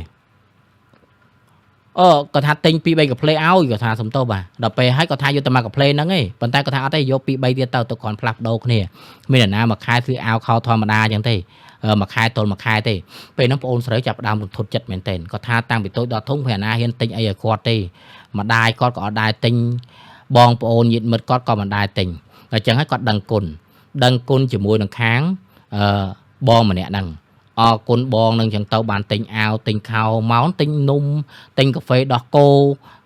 អូគាត់ថាទិញ2 3កាផ្លេឲ្យគាត់ថាសំទោសបាទដល់ពេលហើយគាត់ថាយកតែមកកាផ្លេហ្នឹងឯងប៉ុន្តែគាត់ថាអត់ទេយក2 3ទៀតទៅទៅគ្រាន់ផ្លាស់ប្ដូរគ្នាមានអ្នកណាមួយខែធ្វើអាវខោធម្មតាអញ្ចឹងទេមួយខែទល់មួយខែទេពេលហ្នឹងប្អូនស្រីចាប់ផ្ដើមរន្ធត់ចិត្តមែនទែនគាត់ថាតាំងពីតូចដល់ធំព្រះណាហ៊ានទិញអីឲ្យគាត់ទេម្ដាយគាត់ក៏អត់ដែរទិញបងប្អូនញាតិមិត្តគាត់ក៏មិនដែរទិញដល់អញ្ចឹងហើយគាត់ដឹងគុណដឹងគុណជាមួយនឹងខាងអឺបងម្នាក់ហ្នឹងអរគុណបងនឹងចឹងទៅបានទិញអាវទិញខោម៉ោនទិញនំទិញកាហ្វេដោះគោ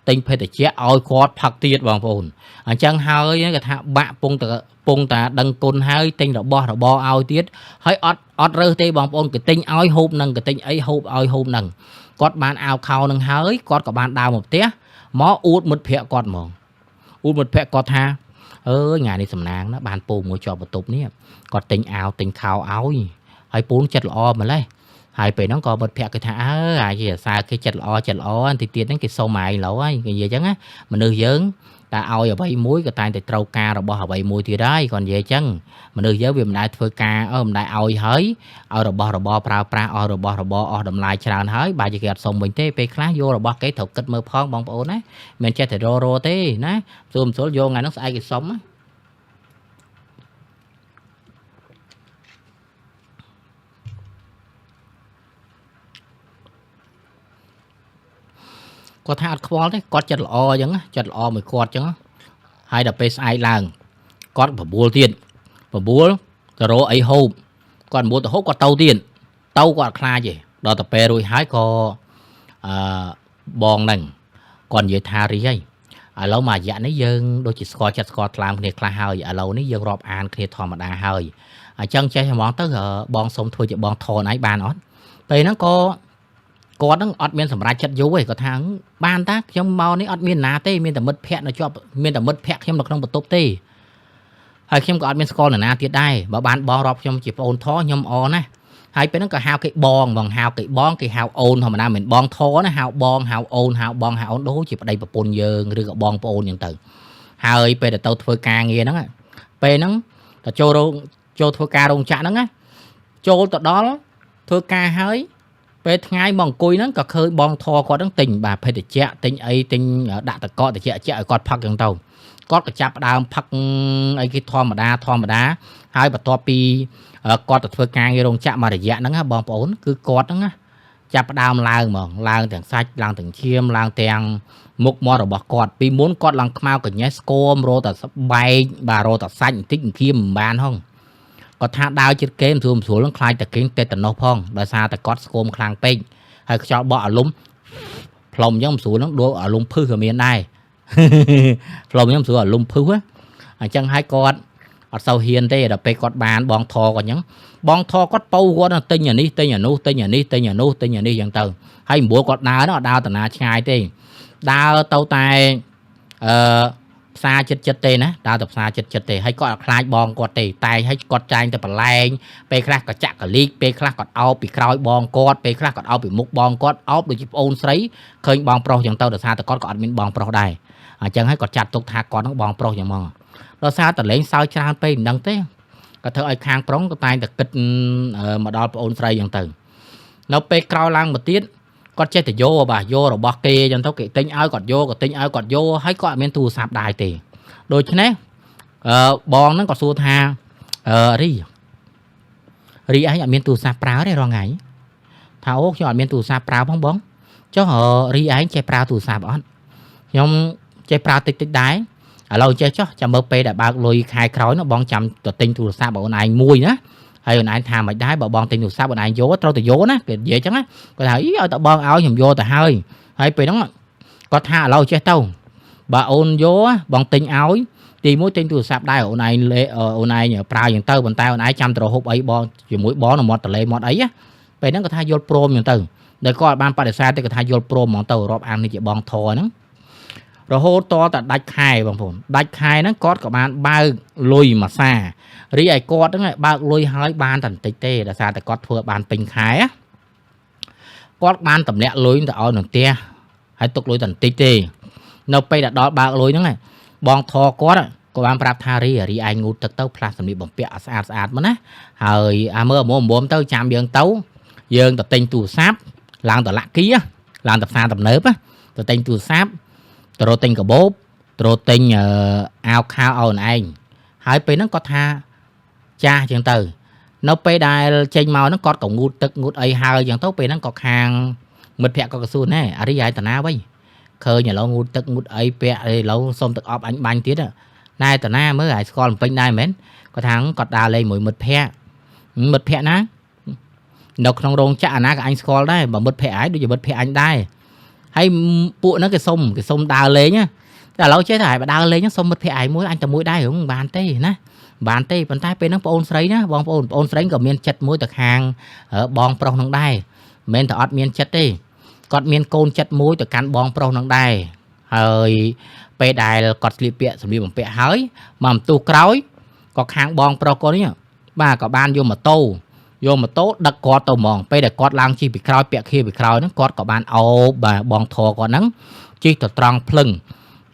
ទិញភេសជ្ជៈឲ្យគាត់ផឹកទៀតបងប្អូនអញ្ចឹងហើយគេថាបាក់ពងតពងតាដឹងគុណហើយទិញរបស់របរឲ្យទៀតហើយអត់អត់រើសទេបងប្អូនគេទិញឲ្យហូបនឹងគេទិញអីហូបឲ្យហូបនឹងគាត់បានអាវខោនឹងហើយគាត់ក៏បានដើរមកផ្ទះមកអួតមិត្តភក្តិគាត់ហ្មងអួតមិត្តភក្តិគាត់ថាអើយថ្ងៃនេះសំណាងណាបានពូមួយជាប់បន្ទប់នេះគាត់ទិញអាវទិញខោឲ្យហើយពូនចិត្តល្អម្លេះ ហើយពេលហ្នឹងក៏មិត្តភក្តិគេថាអើអាជាសើគេចិត្តល្អចិត្តល្អបន្តិចទៀតហ្នឹងគេសុំឯងឡូវហើយគេនិយាយចឹងណាមនុស្សយើងតែឲ្យអ្វីមួយក៏តែងតែត្រូវការរបស់អ្វីមួយទៀតហើយគាត់និយាយចឹងមនុស្សយើងវាមិនដែលធ្វើការអឺមិនដែលឲ្យហើយឲ្យរបស់របរប្រើប្រាស់អស់របស់របរអស់តម្លៃច្រើនហើយបើជាគេអត់សុំវិញទេពេលខ្លះយករបស់គេត្រូវគិតមើលផងបងប្អូនណាមិនចេះតែររទេណាស្រួលស្រួលយកថ្ងៃហ្នឹងស្អែកគេសុំណាគាត់ថាអត់ខ្វល់ទេគាត់ចិត្តល្អអញ្ចឹងចិត្តល្អមួយគាត់អញ្ចឹងហើយដល់ពេលស្អែកឡើងគាត់បបួលទៀតបបួលទៅរកអីហូបគាត់បបួលទៅហូបគាត់ទៅទៀតទៅគាត់ខ្លាចទេដល់ទៅពេលរួចហើយក៏អឺបងហ្នឹងគាត់និយាយថារីហើយឥឡូវមួយរយៈនេះយើងដូចជាស្គាល់ចិត្តស្គាល់ថ្លើមគ្នាខ្លះហើយឥឡូវនេះយើងរាប់អានគ្នាធម្មតាហើយអញ្ចឹងចេះហ្មងទៅបងសុំធ្វើជាបងថនឯងបានអត់ពេលហ្នឹងក៏គាត់ហ្នឹងអត់មានសម្រេចចិត្តយូរទេគាត់ថាបានតាខ្ញុំមកនេះអត់មានណាទេមានតែមិត្តភ័ក្តិនៅជាប់មានតែមិត្តភ័ក្តិខ្ញុំនៅក្នុងបន្ទប់ទេហើយខ្ញុំក៏អត់មានស្គាល់នរណាទៀតដែរបើបានបងរាប់ខ្ញុំជាប្អូនធខ្ញុំអណាស់ហើយពេលហ្នឹងក៏ហៅគេបងបងហៅគេបងគេហៅអូនធម្មតាមិនបងធណាហៅបងហៅអូនហៅបងហៅអូនដូចជាប្តីប្រពន្ធយើងឬក៏បងប្អូនអញ្ចឹងទៅហើយពេលដែលទៅធ្វើការងារហ្នឹងពេលហ្នឹងទៅចូលរោងចូលធ្វើការរោងចក្រហ្នឹងណាចូលទៅដល់ធ្វើការហើយពេលថ្ងៃមកអង្គុយហ្នឹងក៏ឃើញបងធគាត់ហ្នឹងទិញបាទភេទជ្ជៈទិញអីទិញដាក់តកកតិចតិចឲ្យគាត់ផឹកអញ្ចឹងទៅគាត់ក៏ចាប់ដើមផឹកអីគេធម្មតាធម្មតាហើយបន្ទាប់ពីគាត់ទៅធ្វើការងាររោងចក្រមួយរយៈហ្នឹងបងប្អូនគឺគាត់ហ្នឹងចាប់ដើមឡើងហ្មងឡើងទាំងសាច់ឡើងទាំងឈាមឡើងទាំងមុខមាត់របស់គាត់ពីមុនគាត់ឡើងខ្មៅកញ្ញេះស្គមរតែស្បែកបាទរតែសាច់បន្តិចអង្គាមមិនបានហងគាត់ថាដើរចិត្តគេមិនស្រួលស្រួលនឹងខ្លាចតែគេតេតាណូសផងដោយសារតែគាត់ស្គមខ្លាំងពេកហើយខ្យល់បក់អាលុំផ្លុំអញ្ចឹងមិនស្រួលនឹងដួលអាលុំភឹសក៏មានដែរផ្លុំអញ្ចឹងមិនស្រួលអាលុំភឹសអញ្ចឹងហើយគាត់អត់សូវហ៊ានទេដល់ពេលគាត់បានបងធគាត់អញ្ចឹងបងធគាត់ប៉ូគាត់ទិញអានេះទិញអានោះទិញអានេះទិញអានោះទិញអានេះអញ្ចឹងទៅហើយម្រួលគាត់ដើរអត់ដើរតាណាឆ្ងាយទេដើរទៅតែអឺផ្សារចិត្តចិត្តទេណាដើរទៅផ្សារចិត្តចិត្តទេហើយគាត់អត់ខ្លាចបងគាត់ទេតែឲ្យគាត់ចាញ់ទៅប្រឡែងពេលខ្លះក៏ចាក់កលីកពេលខ្លះគាត់អោបពីក្រោយបងគាត់ពេលខ្លះគាត់អោបពីមុខបងគាត់អោបដូចជាប្អូនស្រីឃើញបងប្រុសចឹងទៅដោយសារតែគាត់ក៏អត់មានបងប្រុសដែរអញ្ចឹងហើយគាត់ចាត់ទុកថាគាត់នឹងបងប្រុសចឹងហ្មងដោយសារតែលេងសើចច្រើនពេកមិនដឹងទេក៏ធ្វើឲ្យខាងប្រុងក៏តែងតែគិតមកដល់ប្អូនស្រីចឹងទៅនៅពេលក្រោយឡើងមកទៀតគាត់ចេះតែយកបាទយករបស់គេចឹងទៅគេទិញឲ្យគាត់យកក៏ទិញឲ្យគាត់យកហើយគាត់អត់មានទូរស័ព្ទដែរទេដូច្នេះអឺបងហ្នឹងក៏សួរថាអឺរីរីឯងអត់មានទូរស័ព្ទប្រើទេរាល់ថ្ងៃថាអូខ្ញុំអត់មានទូរស័ព្ទប្រើផងបងចុះរីឯងចេះប្រើទូរស័ព្ទអត់ខ្ញុំចេះប្រើតិចតិចដែរឥឡូវចេះចុះចាំមើលពេលដែលបើកលុយខែក្រោយនោះបងចាំទៅទិញទូរស័ព្ទបងអូនឯងមួយណាហើយអូនឯងថាមិនដែរបើបងទិញទូរស័ព្ទអូនឯងយកត្រូវតែយកណាគេនិយាយចឹងណាគាត់ថាអីឲ្យតែបងឲ្យខ្ញុំយកទៅហើយហើយពេលហ្នឹងគាត់ថាឥឡូវចេះទៅបើអូនយកបងទិញឲ្យទីមួយទិញទូរស័ព្ទដែរអូនឯងអូនឯងប្រើយ៉ាងទៅប៉ុន្តែអូនឯងចាំទៅហូបអីបងជាមួយបងនៅមាត់ទន្លេមាត់អីណាពេលហ្នឹងគាត់ថាយល់ព្រមយ៉ាងទៅដែលគាត់បានបដិសេធទេគាត់ថាយល់ព្រមហ្មងទៅរាប់អាននេះជាបងធហ្នឹងរហូតតតែដាច់ខែបងប្អូនដាច់ខែហ្នឹងគាត់ក៏បានបើកលុយមួយសារីឯគាត់ហ្នឹងបើកលុយហើយបានតែបន្តិចទេដោយសារតែគាត់ធ្វើបានពេញខែគាត់បានទម្លាក់លុយទៅឲ្យនៅផ្ទះហើយទុកលុយតែបន្តិចទេនៅពេលដែលដល់បើកលុយហ្នឹងបងធគាត់ក៏បានប្រាប់ថារីរីឯងងូតទឹកទៅផ្លាស់សម្លៀកបំពាក់ឲ្យស្អាតស្អាតមកណាហើយអាមើលមុំមុំទៅចាំយើងទៅយើងទៅទិញទូរស័ព្ទឡើងទៅលាក់គីឡើងទៅផ្សារទំនើបទៅទិញទូរស័ព្ទទៅរកទិញកាបូបទៅរកទិញអាវខោឲ្យអូនឯងហើយពេលហ្នឹងគាត់ថាចាស់ជាងទៅនៅពេលដែលចេញមកហ្នឹងគាត់ក៏ងូតទឹកងូតអីហើយចឹងទៅពេលហ្នឹងក៏ខាងមិត្តភក្តិក៏សួរណែអារីឯតាណាវិញឃើញឥឡូវងូតទឹកងូតអីពាក់ឥឡូវសុំទឹកអប់អញបាញ់ទៀតណែតាណាមើលឲ្យស្គាល់បំពេញដែរមែនគាត់ថាគាត់ដើរលេងមួយមិត្តភក្តិមិត្តភក្តិណានៅក្នុងរោងចក្រអាណាក៏អញស្គាល់ដែរបើមិត្តភក្តិឯងដូចជាមិត្តភក្តិអញដែរហើយពួកហ្នឹងគេសុំដើរលេងណាតែឥឡូវចេះតែឲ្យដើរលេងសុំមិត្តភក្តិឯងមួយអញតែមួយដែរមិនបានទេណាបានទេប៉ុន្តែពេលហ្នឹងប្អូនស្រីណាបងប្អូនប្អូនស្រីក៏មានចិត្តមួយទៅខាងបងប្រុសហ្នឹងដែរមិនមែនតែអត់មានចិត្តទេគាត់មានកូនចិត្តមួយទៅកាន់បងប្រុសហ្នឹងដែរហើយពេលដែលគាត់ស្លៀកពាក់សម្លៀកបំពាក់ហើយមកបន្ទុះក្រោយក៏ខាងបងប្រុសគាត់នេះបាទក៏បានយកម៉ូតូ យកម៉ូតូដឹកគាត់ទៅហ្មងពេលដែលគាត់ឡើងជិះពីក្រោយពាក់ខៀពីក្រោយហ្នឹងគាត់ក៏បានអោបបាទបងធរគាត់ហ្នឹងជិះទៅត្រង់ភ្លឹង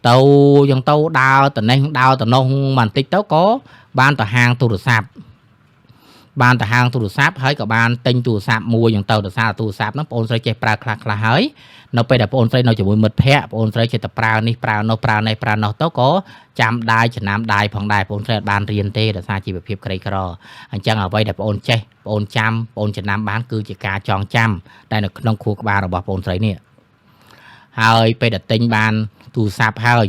ទៅយ៉ាងទៅដើរទៅនេះដើរទៅនោះបន្តិចទៅក៏បានទៅហាងទូរស័ព្ទបានទៅហាងទូរស័ព្ទហើយក៏បានទិញទូរស័ព្ទមួយយ៉ាងទៅដោយសារទូរស័ព្ទហ្នឹងបងអូនស្រីចេះប្រើខ្លះខ្លះហើយនៅពេលដែលបងអូនស្រីនៅជាមួយមិត្តភ័ក្តិបងអូនស្រីចេះតែប្រើនេះប្រើនោះប្រើនេះប្រើនោះទៅក៏ចាំដាយចំណាំដាយផងដែរបងអូនស្រីអត់បានរៀនទេដោយសារជីវភាពក្រីក្រអញ្ចឹងអ្វីដែលបងអូនចេះបងអូនចាំបងអូនចំណាំបានគឺជាការចងចាំតែនៅក្នុងខួរក្បាលរបស់បងអូនស្រីនេះហើយពេលដែលទិញបានទូរស័ព្ទហើយ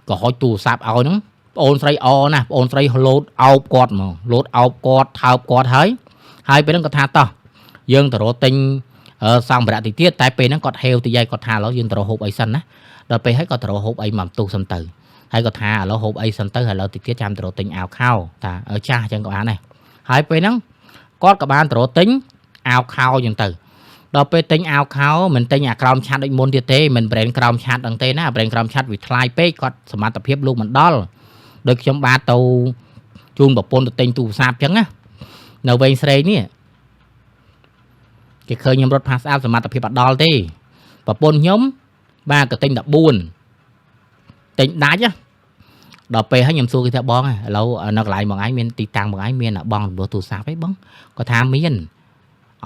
ក៏ហុចទូរស័ព្ទឲ្យហ្នឹងបងអូនស្រីអណាស់បងអូនស្រីលោតអោបគាត់ហ្មងលោតអោបគាត់ថើបគាត់ហើយហើយពេលហ្នឹងគាត់ថាតោះយើងទៅរកទិញសម្ភារៈតិចទៀតតែពេលហ្នឹងគាត់ហេវតិចហើយគាត់ថាឥឡូវយើងទៅរកហូបអីសិនណាដល់ពេលហើយគាត់ទៅរកហូបអីមកផ្ទុះសិនទៅហើយគាត់ថាឥឡូវហូបអីសិនទៅឥឡូវតិចទៀតចាំទៅរកទិញអាវខោតាចាស់អញ្ចឹងក៏បានដែរហើយពេលហ្នឹងគាត់ក៏បានទៅរកទិញអាវខោអញ្ចឹងទៅដល់ពេលទិញអាវខោមិនទិញអាក្រោមឆាត់ដូចមុនទៀតទេមិន brand ក្រោមឆាត់ហ្នឹងទេណា brand ក្រោមឆាត់វាថ្លៃពេកគាត់សមត្ថភាពលោកមិនដល់ដោយខ្ញុំបាទទៅជូនប្រពន្ធទៅទិញទូរស័ព្ទអញ្ចឹងណានៅវែងស្រេងនេះគេឃើញខ្ញុំរត់ផាសអាប់សមត្ថភាពអត់ដល់ទេប្រពន្ធខ្ញុំបាទក៏ទិញ14ទិញដាច់ណាដល់ពេលហើយខ្ញុំសួរគេថាបងឥឡូវនៅកន្លែងបងឯងមានទីតាំងបងឯងមានបងរំលោះទូរស័ព្ទអីបងគាត់ថាមាន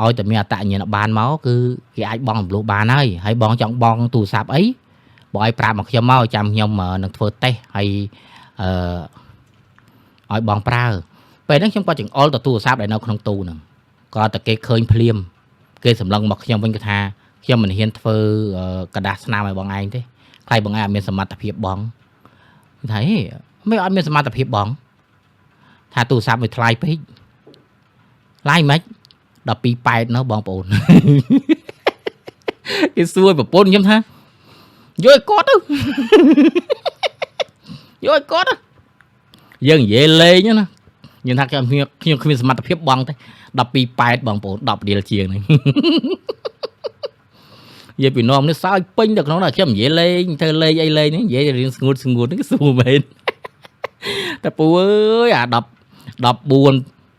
ឲ្យតែមានអត្តញ្ញាណបានមកគឺគេអាចបងរំលោះបានហើយហើយបងចង់បងទូរស័ព្ទអីបងឲ្យប្រាប់មកខ្ញុំមកចាំខ្ញុំនឹងធ្វើតេស្តហើយអឺឲ្យបងប្រើពេលហ្នឹងខ្ញុំក៏ចង្អុលទៅទូរស័ព្ទដែលនៅក្នុងទូហ្នឹងក៏តែគេឃើញភ្លាមគេសម្លឹងមកខ្ញុំវិញគេថាខ្ញុំមិនហ៊ានធ្វើกระดาษស្នាមឲ្យបងឯងទេខ្លាចបងឯងអត់មានសមត្ថភាពបងថាហេមិនអត់មានសមត្ថភាពបងថាទូរស័ព្ទវាថ្លៃពេកឡាយមិន12.8នោះបងប្អូនគេសួរប្រពន្ធខ្ញុំថាយកឲ្យគាត់ទៅយកឲ្យគាត់យើងនិយាយលេងណាខ្ញុំថាខ្ញុំខ្ញុំគ្មានសមត្ថភាពបងទេ12.8បងប្អូន10រៀលជាងហ្នឹងនិយាយពីនាំនេះសើចពេញទៅក្នុងនោះខ្ញុំនិយាយលេងធ្វើលេងអីលេងហ្នឹងនិយាយរៀងស្ងួតស្ងួតហ្នឹងសួរមែនតែពូអើយអា10 14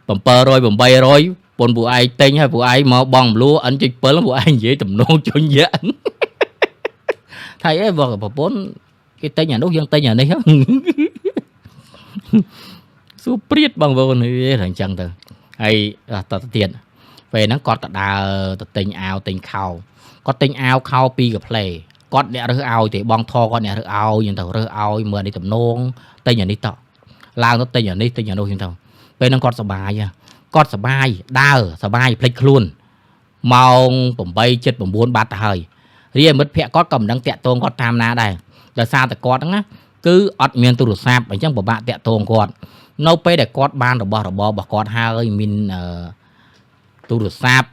700 800ពុនពួកឯងទិញហើយពួកឯងមកបងមលួ N.7 ពួកឯងនិយាយទំនងជញយៈថាអីបងប្រពន្ធគេទិញអានោះយើងទិញអានេះសួរព្រាតបងប្អូនវាអញ្ចឹងទៅហើយតទៅទៀតពេលហ្នឹងគាត់ក៏ដើរទៅទិញអាវទិញខោគាត់ទិញអាវខោពីកាផ្លេគាត់អ្នករើសឲ្យទេបងថគាត់អ្នករើសឲ្យអញ្ចឹងទៅរើសឲ្យមើលនេះទំនងទិញអានេះតឡើងទៅទិញអានេះទិញអានោះអញ្ចឹងទៅពេលហ្នឹងគាត់សប្បាយគាត់សប្បាយដើរសប្បាយភ្លេចខ្លួនម៉ោង8:79បាត់ទៅហើយរាមិត្តភក្តិគាត់ក៏មិនដឹងតាក់ទងគាត់តាមណាដែរដោយសារតែគាត់ហ្នឹងណាគឺអត់មានទូរស័ព្ទអញ្ចឹងពិបាកតាក់ទងគាត់នៅពេលដែលគាត់បានរបស់របររបស់គាត់ហើយមានទូរស័ព្ទ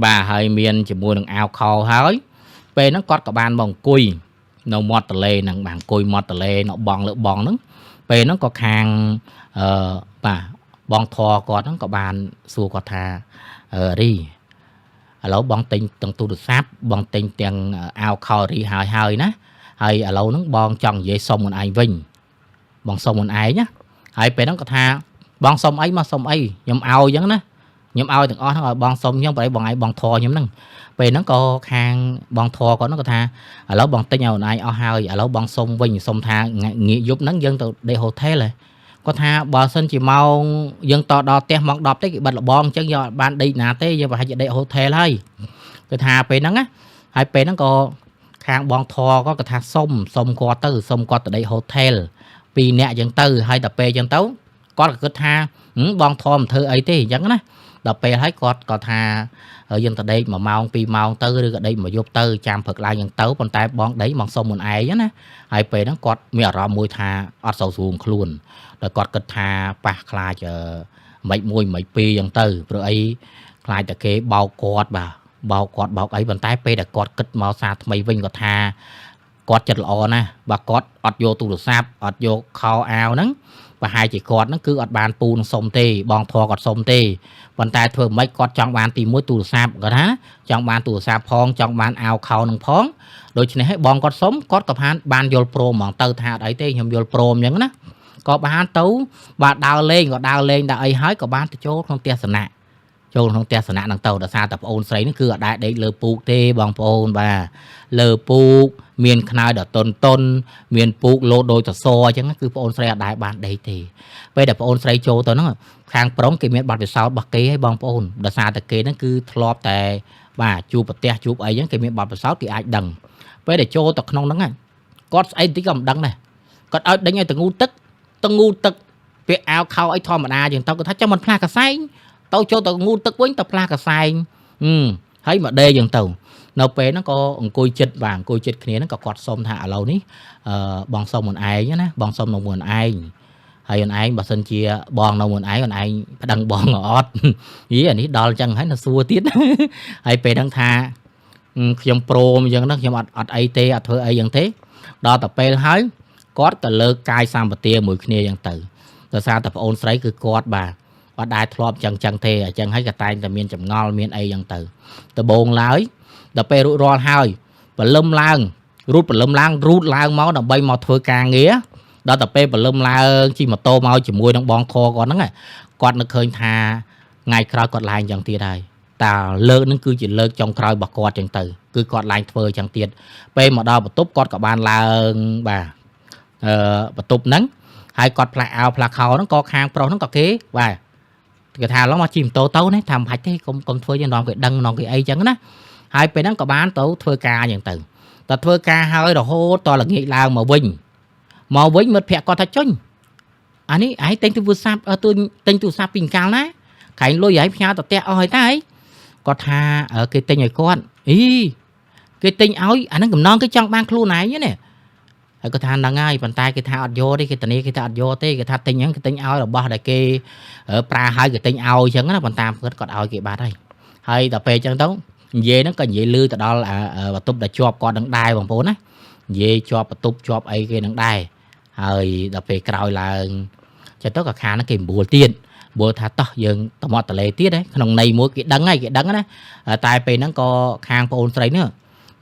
បាទហើយមានជាមួយនឹងអាវខោហើយពេលហ្នឹងគាត់ក៏បានមកអង្គុយនៅមាត់ទន្លេហ្នឹងបាទអង្គុយមាត់ទន្លេនៅបងលើបងហ្នឹងពេលហ្នឹងក៏ខាងបាទបងធរគាត់ហ្នឹងក៏បានសួរគាត់ថារីឥឡូវបងទិញទាំងទូរស័ព្ទបងទិញទាំងអាវខោរីហើយហើយណាហើយឥឡូវហ្នឹងបងចង់និយាយសុំខ្លួនឯងវិញបងសុំខ្លួនឯងណាហើយពេលហ្នឹងគាត់ថាបងសុំអីមកសុំអីខ្ញុំឲ្យអញ្ចឹងណាខ្ញុំឲ្យទាំងអស់ហ្នឹងឲ្យបងសុំខ្ញុំប្រហែលបងឯងបងធរខ្ញុំហ្នឹងពេលហ្នឹងក៏ខាងបងធរគាត់ហ្នឹងគាត់ថាឥឡូវបងទិញឲ្យខ្លួនឯងអស់ហើយឥឡូវបងសុំវិញសុំថាងាកយប់ហ្នឹងយើងទៅដេកហូថេលហ៎គាត់ថាបើសិនជាម៉ោងយើងតដល់ផ្ទះម៉ោង10ទេគេបិទលបងអញ្ចឹងយើងអត់បានដេកណាទេយើងប្រហែលជាដេកហូថេលហើយគឺថាពេលហ្នឹងណាហើយពេលហ្នឹងក៏ខាងបងធរក៏ថាសុំគាត់ទៅសុំគាត់ទៅដេកហូថេល2នាក់អញ្ចឹងទៅហើយដល់ពេលអញ្ចឹងទៅគាត់ក៏គិតថាបងធរមិនធ្វើអីទេអញ្ចឹងណាដល់ពេលហើយគាត់ក៏ថាយើងទៅដេក1ម៉ោង2ម៉ោងទៅឬក៏ដេកមួយយប់ទៅចាំព្រឹកឡើងអញ្ចឹងទៅប៉ុន្តែបងដេកបងសុំខ្លួនឯងណាហើយពេលហ្នឹងគាត់មានអារម្មណ៍មួយថាអត់សូវស្រួលខ្លួនដល់គាត់គិតថាប៉ះខ្លាចមិនមួយមិនពីរអញ្ចឹងទៅព្រោះអីខ្លាចតែគេបោកគាត់បាទបោកគាត់បោកអីប៉ុន្តែពេលដែលគាត់គិតមកសារថ្មីវិញគាត់ថាគាត់ចិត្តល្អណាស់បើគាត់អត់យកទូរស័ព្ទអត់យកខោអាវហ្នឹងប្រហែលជាគាត់ហ្នឹងគឺអត់បានពូនឹងសុំទេបងធរគាត់សុំទេប៉ុន្តែធ្វើមិនគាត់ចង់បានទី1ទូរស័ព្ទគាត់ថាចង់បានទូរស័ព្ទផងចង់បានអាវខោនឹងផងដូច្នេះហើយបងគាត់សុំគាត់ក៏បានយល់ព្រមហ្មងទៅថាអត់អីទេខ្ញុំយល់ព្រមអញ្ចឹងណាក៏បានទៅបាទដើរលេងក៏ដើរលេងដើរអីហើយក៏បានទៅចូលក្នុងផ្ទះសំណាក់ ចូលក្នុងផ្ទះសំណាក់ហ្នឹងទៅដោយសារតែប្អូនស្រីហ្នឹងគឺអត់ដែលដេកលើពូកទេបងប្អូនបាទលើពូកមានខ្នើយដ៏តុនតុនមានពូកលោតដូចសសរអញ្ចឹងគឺប្អូនស្រីអត់ដែលបានដេកទេពេលដែលប្អូនស្រីចូលទៅហ្នឹងខាងប្រុងគេមានបទពិសោធន៍របស់គេហើយបងប្អូនដោយសារតែគេហ្នឹងគឺធ្លាប់តែបាទជួបប្រទះជួបអីចឹងគេមានបទពិសោធន៍គេអាចដឹងពេលដែលចូលទៅក្នុងហ្នឹងគាត់ស្អីបន្តិចក៏មិនដឹងដែរគាត់ឲ្យដេញឲ្យតងូទឹកតងូទឹកពាក់អាវខោអីធម្មតាចឹងទៅគាត់ថាចាំមិនផ្លាស់កសែងទៅចូលទៅងូទឹកវិញទៅផ្លាស់កសែងហើយមកដេកចឹងទៅនៅពេលហ្នឹងក៏អង្គុយចិត្តបាទអង្គុយចិត្តគ្នាហ្នឹងក៏គាត់សុំថាឥឡូវនេះអឺបងសុំខ្លួនឯងណាបងសុំនៅខ្លួនឯងហើយខ្លួនឯងបើសិនជាបងនៅខ្លួនឯងខ្លួនឯងប្តឹងបងអត់យីអានេះដល់ចឹងហើយនៅសួរទៀតហើយពេលហ្នឹងថាខ្ញុំព្រមអញ្ចឹងណាខ្ញុំអត់អត់អីទេអត់ធ្វើអីចឹងទេដល់តែពេលហើយគាត់ក៏លើកកាយសម្បទាមួយគ្នាចឹងទៅដោយសារតែប្អូនស្រីគឺគាត់បាទអត់ដែលធ្លាប់ចឹងចឹងទេអញ្ចឹងហើយក៏តែងតែមានចម្ងល់មានអីចឹងទៅដំបូងឡើយដល់ពេលរួចរាល់ហើយព្រលឹមឡើងរូតព្រលឹមឡើងរូតឡើងមកដើម្បីមកធ្វើការងារដល់តែពេលព្រលឹមឡើងជិះម៉ូតូមកជាមួយនឹងបងខគាត់ហ្នឹងគាត់នឹកឃើញថាថ្ងៃក្រោយគាត់ឡើងចឹងទៀតហើយតើលើកហ្នឹងគឺជាលើកចុងក្រោយរបស់គាត់ចឹងទៅគឺគាត់ឡើងធ្វើចឹងទៀតពេលមកដល់បន្ទប់គាត់ក៏បានឡើងបាទអឺបន្ទប់ហ្នឹងហើយគាត់ផ្លាស់អាវផ្លាស់ខោហ្នឹងក៏ខាងប្រុសហ្នឹងក៏គេបាទគេថាឡងមកជិះម៉ូតូទៅណាថាមិនបាច់ទេកុំកុំធ្វើយ៉ាងនាំគេដឹងនាំគេអីចឹងណាហើយពេលហ្នឹងក៏បានទៅធ្វើការចឹងទៅតើធ្វើការហើយរហូតតល្ងាចឡើងមកវិញមកវិញមិត្តភក្តិគាត់ថាចុញអានេះឯងទិញទូរស័ព្ទទិញទូរស័ព្ទពីកាលណាក្រែងលុយឯងផ្ញើទៅផ្ទះអស់ហើយតើឯងគាត់ថាគេទិញឲ្យគាត់អីគេទិញឲ្យអាហ្នឹងកំណងគេចង់បានខ្លួនឯងណាហើយគាត់ថាហ្នឹងហើយប៉ុន្តែគេថាអត់យកទេគេធានាគេថាអត់យកទេគេថាទិញហ្នឹងគេទិញឲ្យរបស់ដែលគេប្រើឲ្យគេទិញឲ្យអញ្ចឹងណាប៉ុន្តែគាត់គាត់ឲ្យគេបាត់ហើយហើយដល់ពេលអញ្ចឹងទៅនិយាយហ្នឹងក៏និយាយលឺទៅដល់បន្ទប់ដែលជាប់គាត់នឹងដែរបងប្អូនណានិយាយជាប់បន្ទប់ជាប់អីគេនឹងដែរហើយដល់ពេលក្រោយឡើងចឹងទៅក៏ខានហ្នឹងគេ9ទៀតព្រោះថាតោះយើងតមាត់តលេទៀតក្នុងន័យមួយគេដឹងហើយគេដឹងណាតែពេលហ្នឹងក៏ខាងប្អូនស្រីនេះ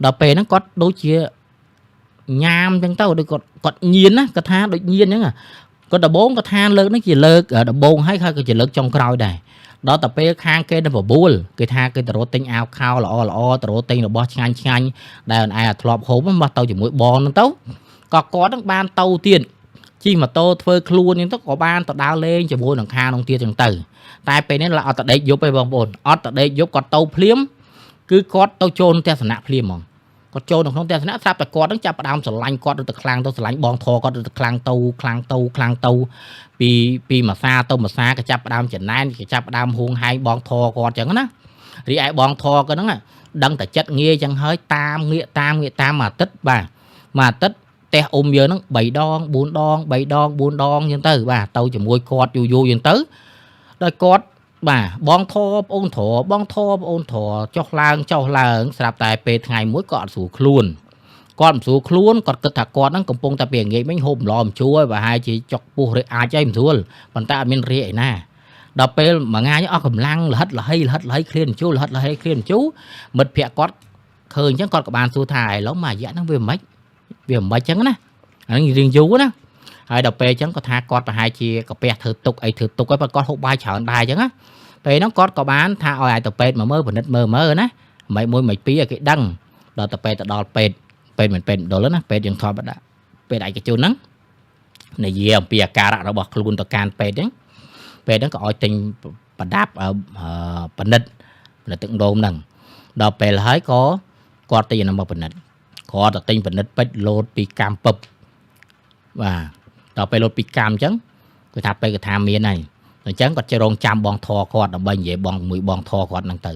ដល់ពេលហ្នឹងគាត់ដូចជាញ៉ាមចឹងទៅដូចគាត់គាត់ញៀនណាគាត់ថាដូចញៀនចឹងគាត់ដំបងគាត់ថាលើកនេះជាលើកដំបងហើយហើយក៏ជាលើកចុងក្រោយដែរដល់តែពេលខាងគេនៅបបួលគេថាគេទៅរត់ទិញអាវខោល្អល្អទៅរត់ទិញរបស់ឆ្ងាញ់ឆ្ងាញ់ដែលអនឯងធ្លាប់ហូបមកទៅជាមួយបងហ្នឹងទៅក៏គាត់ហ្នឹងបានទៅទៀតជិះម៉ូតូធ្វើខ្លួនហ្នឹងទៅក៏បានទៅដើរលេងជាមួយនឹងខាងនោះទៀតចឹងទៅតែពេលនេះអត់តដេកយប់ទេបងប្អូនអត់តដេកយប់គាត់ទៅភ្លាមគឺគាត់ទៅចូលទស្សនៈភ្លាមហ្មងគាត់ចូលនៅក្នុងទស្សនៈស្រាប់តែគាត់នឹងចាប់ផ្ដើមស្រឡាញ់គាត់ទៅខ្លាំងទៅស្រឡាញ់បងធគាត់ទៅខ្លាំងទៅខ្លាំងទៅខ្លាំងទៅពីពីមួយសាទៅមួយសាក៏ចាប់ផ្ដើមចំណែនក៏ចាប់ផ្ដើមហួងហែងបងធគាត់ចឹងណារីឯបងធគាត់ហ្នឹងដឹងតែចិត្តងាយចឹងហើយតាមងាកតាមងាកតាមមួយអាទិត្យបាទមួយអាទិត្យផ្ទះអ៊ំយើងហ្នឹង3ដង4ដង3ដង4ដងចឹងទៅបាទទៅជាមួយគាត់យូរយូរចឹងទៅដោយគាត់បាទបងធប្អូនធបងធប្អូនធចុះឡើងចុះឡើងស្រាប់តែពេលថ្ងៃមួយក៏អត់ស្រួលខ្លួនគាត់មិនស្រួលខ្លួនគាត់គិតថាគាត់ហ្នឹងកំពុងតែពេលងាយមិញហូបម្លំជួយប្រហែលជាចុកពោះឬអាចអីមិនស្រួលប៉ុន្តែអត់មានរាកឯណាដល់ពេលមួយថ្ងៃអស់កម្លាំងលហិតលហីលហិតលហីឃ្លានជូរលហិតលហីឃ្លានជូរមិត្តភក្តិគាត់ឃើញអញ្ចឹងគាត់ក៏បានសួរថាឥឡូវមួយរយៈហ្នឹងវាមិនវាមិនអញ្ចឹងណាអាហ្នឹងរៀងយូរណាហើយដល់ពេលអញ្ចឹងគាត់ថាគាត់ប្រហែលជាកាពះធ្វើទុកអីធ្វើទុកហើយគាត់ហូបបាយច្រើនដែរអញ្ចឹងណាពេលហ្នឹងគាត់ក៏បានថាឲ្យឲ្យទៅពេទ្យមកមើលពិនិត្យមើលមើលណាមិនមួយមិនពីរឲ្យគេដឹងដល់ទៅពេទ្យទៅដល់ពេទ្យពេទ្យមិនពេទ្យមណ្ឌលណាពេទ្យយើងធម្មតាពេទ្យឯកជនហ្នឹងនិយាយអំពីអាការៈរបស់ខ្លួនទៅកាន់ពេទ្យហ្នឹងពេទ្យហ្នឹងក៏ឲ្យទិញប្រដាប់ពិនិត្យពិនិត្យទឹកនោមហ្នឹងដល់ពេលហើយក៏គាត់ទិញអានោះមកពិនិត្យគាត់ទៅទិញពិនិត្យពេជ្រលោតពីកម្មពឹបបាទដល់ពេលលោតពីកម្មអញ្ចឹងគឺថាពេទ្យគេថាមានហើយអញ្ចឹងគាត់ចរងចាំបងធគាត់ដើម្បីនិយាយបងមួយបងធគាត់ហ្នឹងទៅ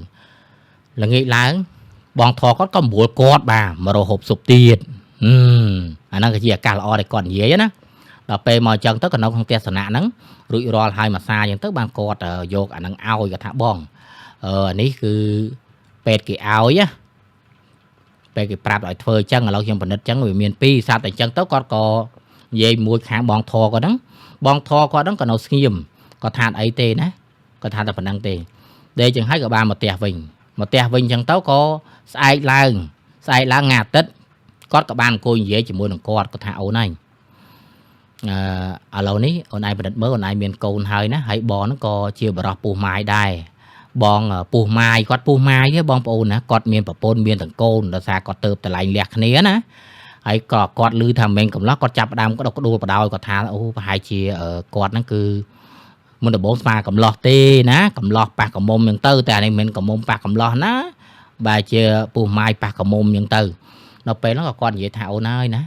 ល្ងាចឡើងបងធគាត់ក៏ប្រួលគាត់បាទមករកហូបស៊ុបទៀតអាហ្នឹងក៏ជាឱកាសល្អដែលគាត់និយាយណាដល់ពេលមកអញ្ចឹងទៅក៏នៅក្នុងទស្សនៈហ្នឹងរួចរាល់ហើយមួយសាអញ្ចឹងទៅបានគាត់យកអាហ្នឹងឲ្យគាត់ថាបងអឺអានេះគឺពេទ្យគេឲ្យណាពេលគេប្រាប់ឲ្យធ្វើអញ្ចឹងឥឡូវខ្ញុំពិនិត្យអញ្ចឹងវាមានពីរសត្វតែអញ្ចឹងទៅគាត់ក៏និយាយមួយខាងបងធគាត់ហ្នឹងបងធគាត់ហ្នឹងក៏នៅស្ងៀមគាត់ថាអីទេណាគាត់ថាតែប៉ុណ្្នឹងទេដេកចឹងហើយក៏បានមកផ្ទះវិញមកផ្ទះវិញចឹងទៅក៏ស្អែកឡើងស្អែកឡើងថ្ងៃអាទិត្យគាត់ក៏បានអង្គុយនិយាយជាមួយនឹងគាត់គាត់ថាអូនហើយអឺឥឡូវនេះអូនឯងពិនិត្យមើលអូនឯងមានកូនហើយណាហើយបងហ្នឹងក៏ជាបរោះពោះម៉ាយដែរ បងពោះម៉ាយគាត់ពោះម៉ាយទេបងប្អូនណាគាត់មានប្រពន្ធមានទាំងកូនដោយសារគាត់ទៅតលែងលះគ្នាណាហើយក៏គាត់ឮថាមិនកំឡោះគាត់ចាប់ផ្ដើមក្តុកក្តួលបដោយគាត់ថាអូប្រហែលជាគាត់ហ្នឹងគឺមុនដំបូងស្មាកំឡោះទេណាកំឡោះប៉ះកមុំហ្នឹងទៅតែអានេះមិនមែនកមុំប៉ះកំឡោះណាបែរជាពោះម៉ាយប៉ះកមុំហ្នឹងទៅដល់ពេលហ្នឹងក៏គាត់និយាយថាអូនហើយណា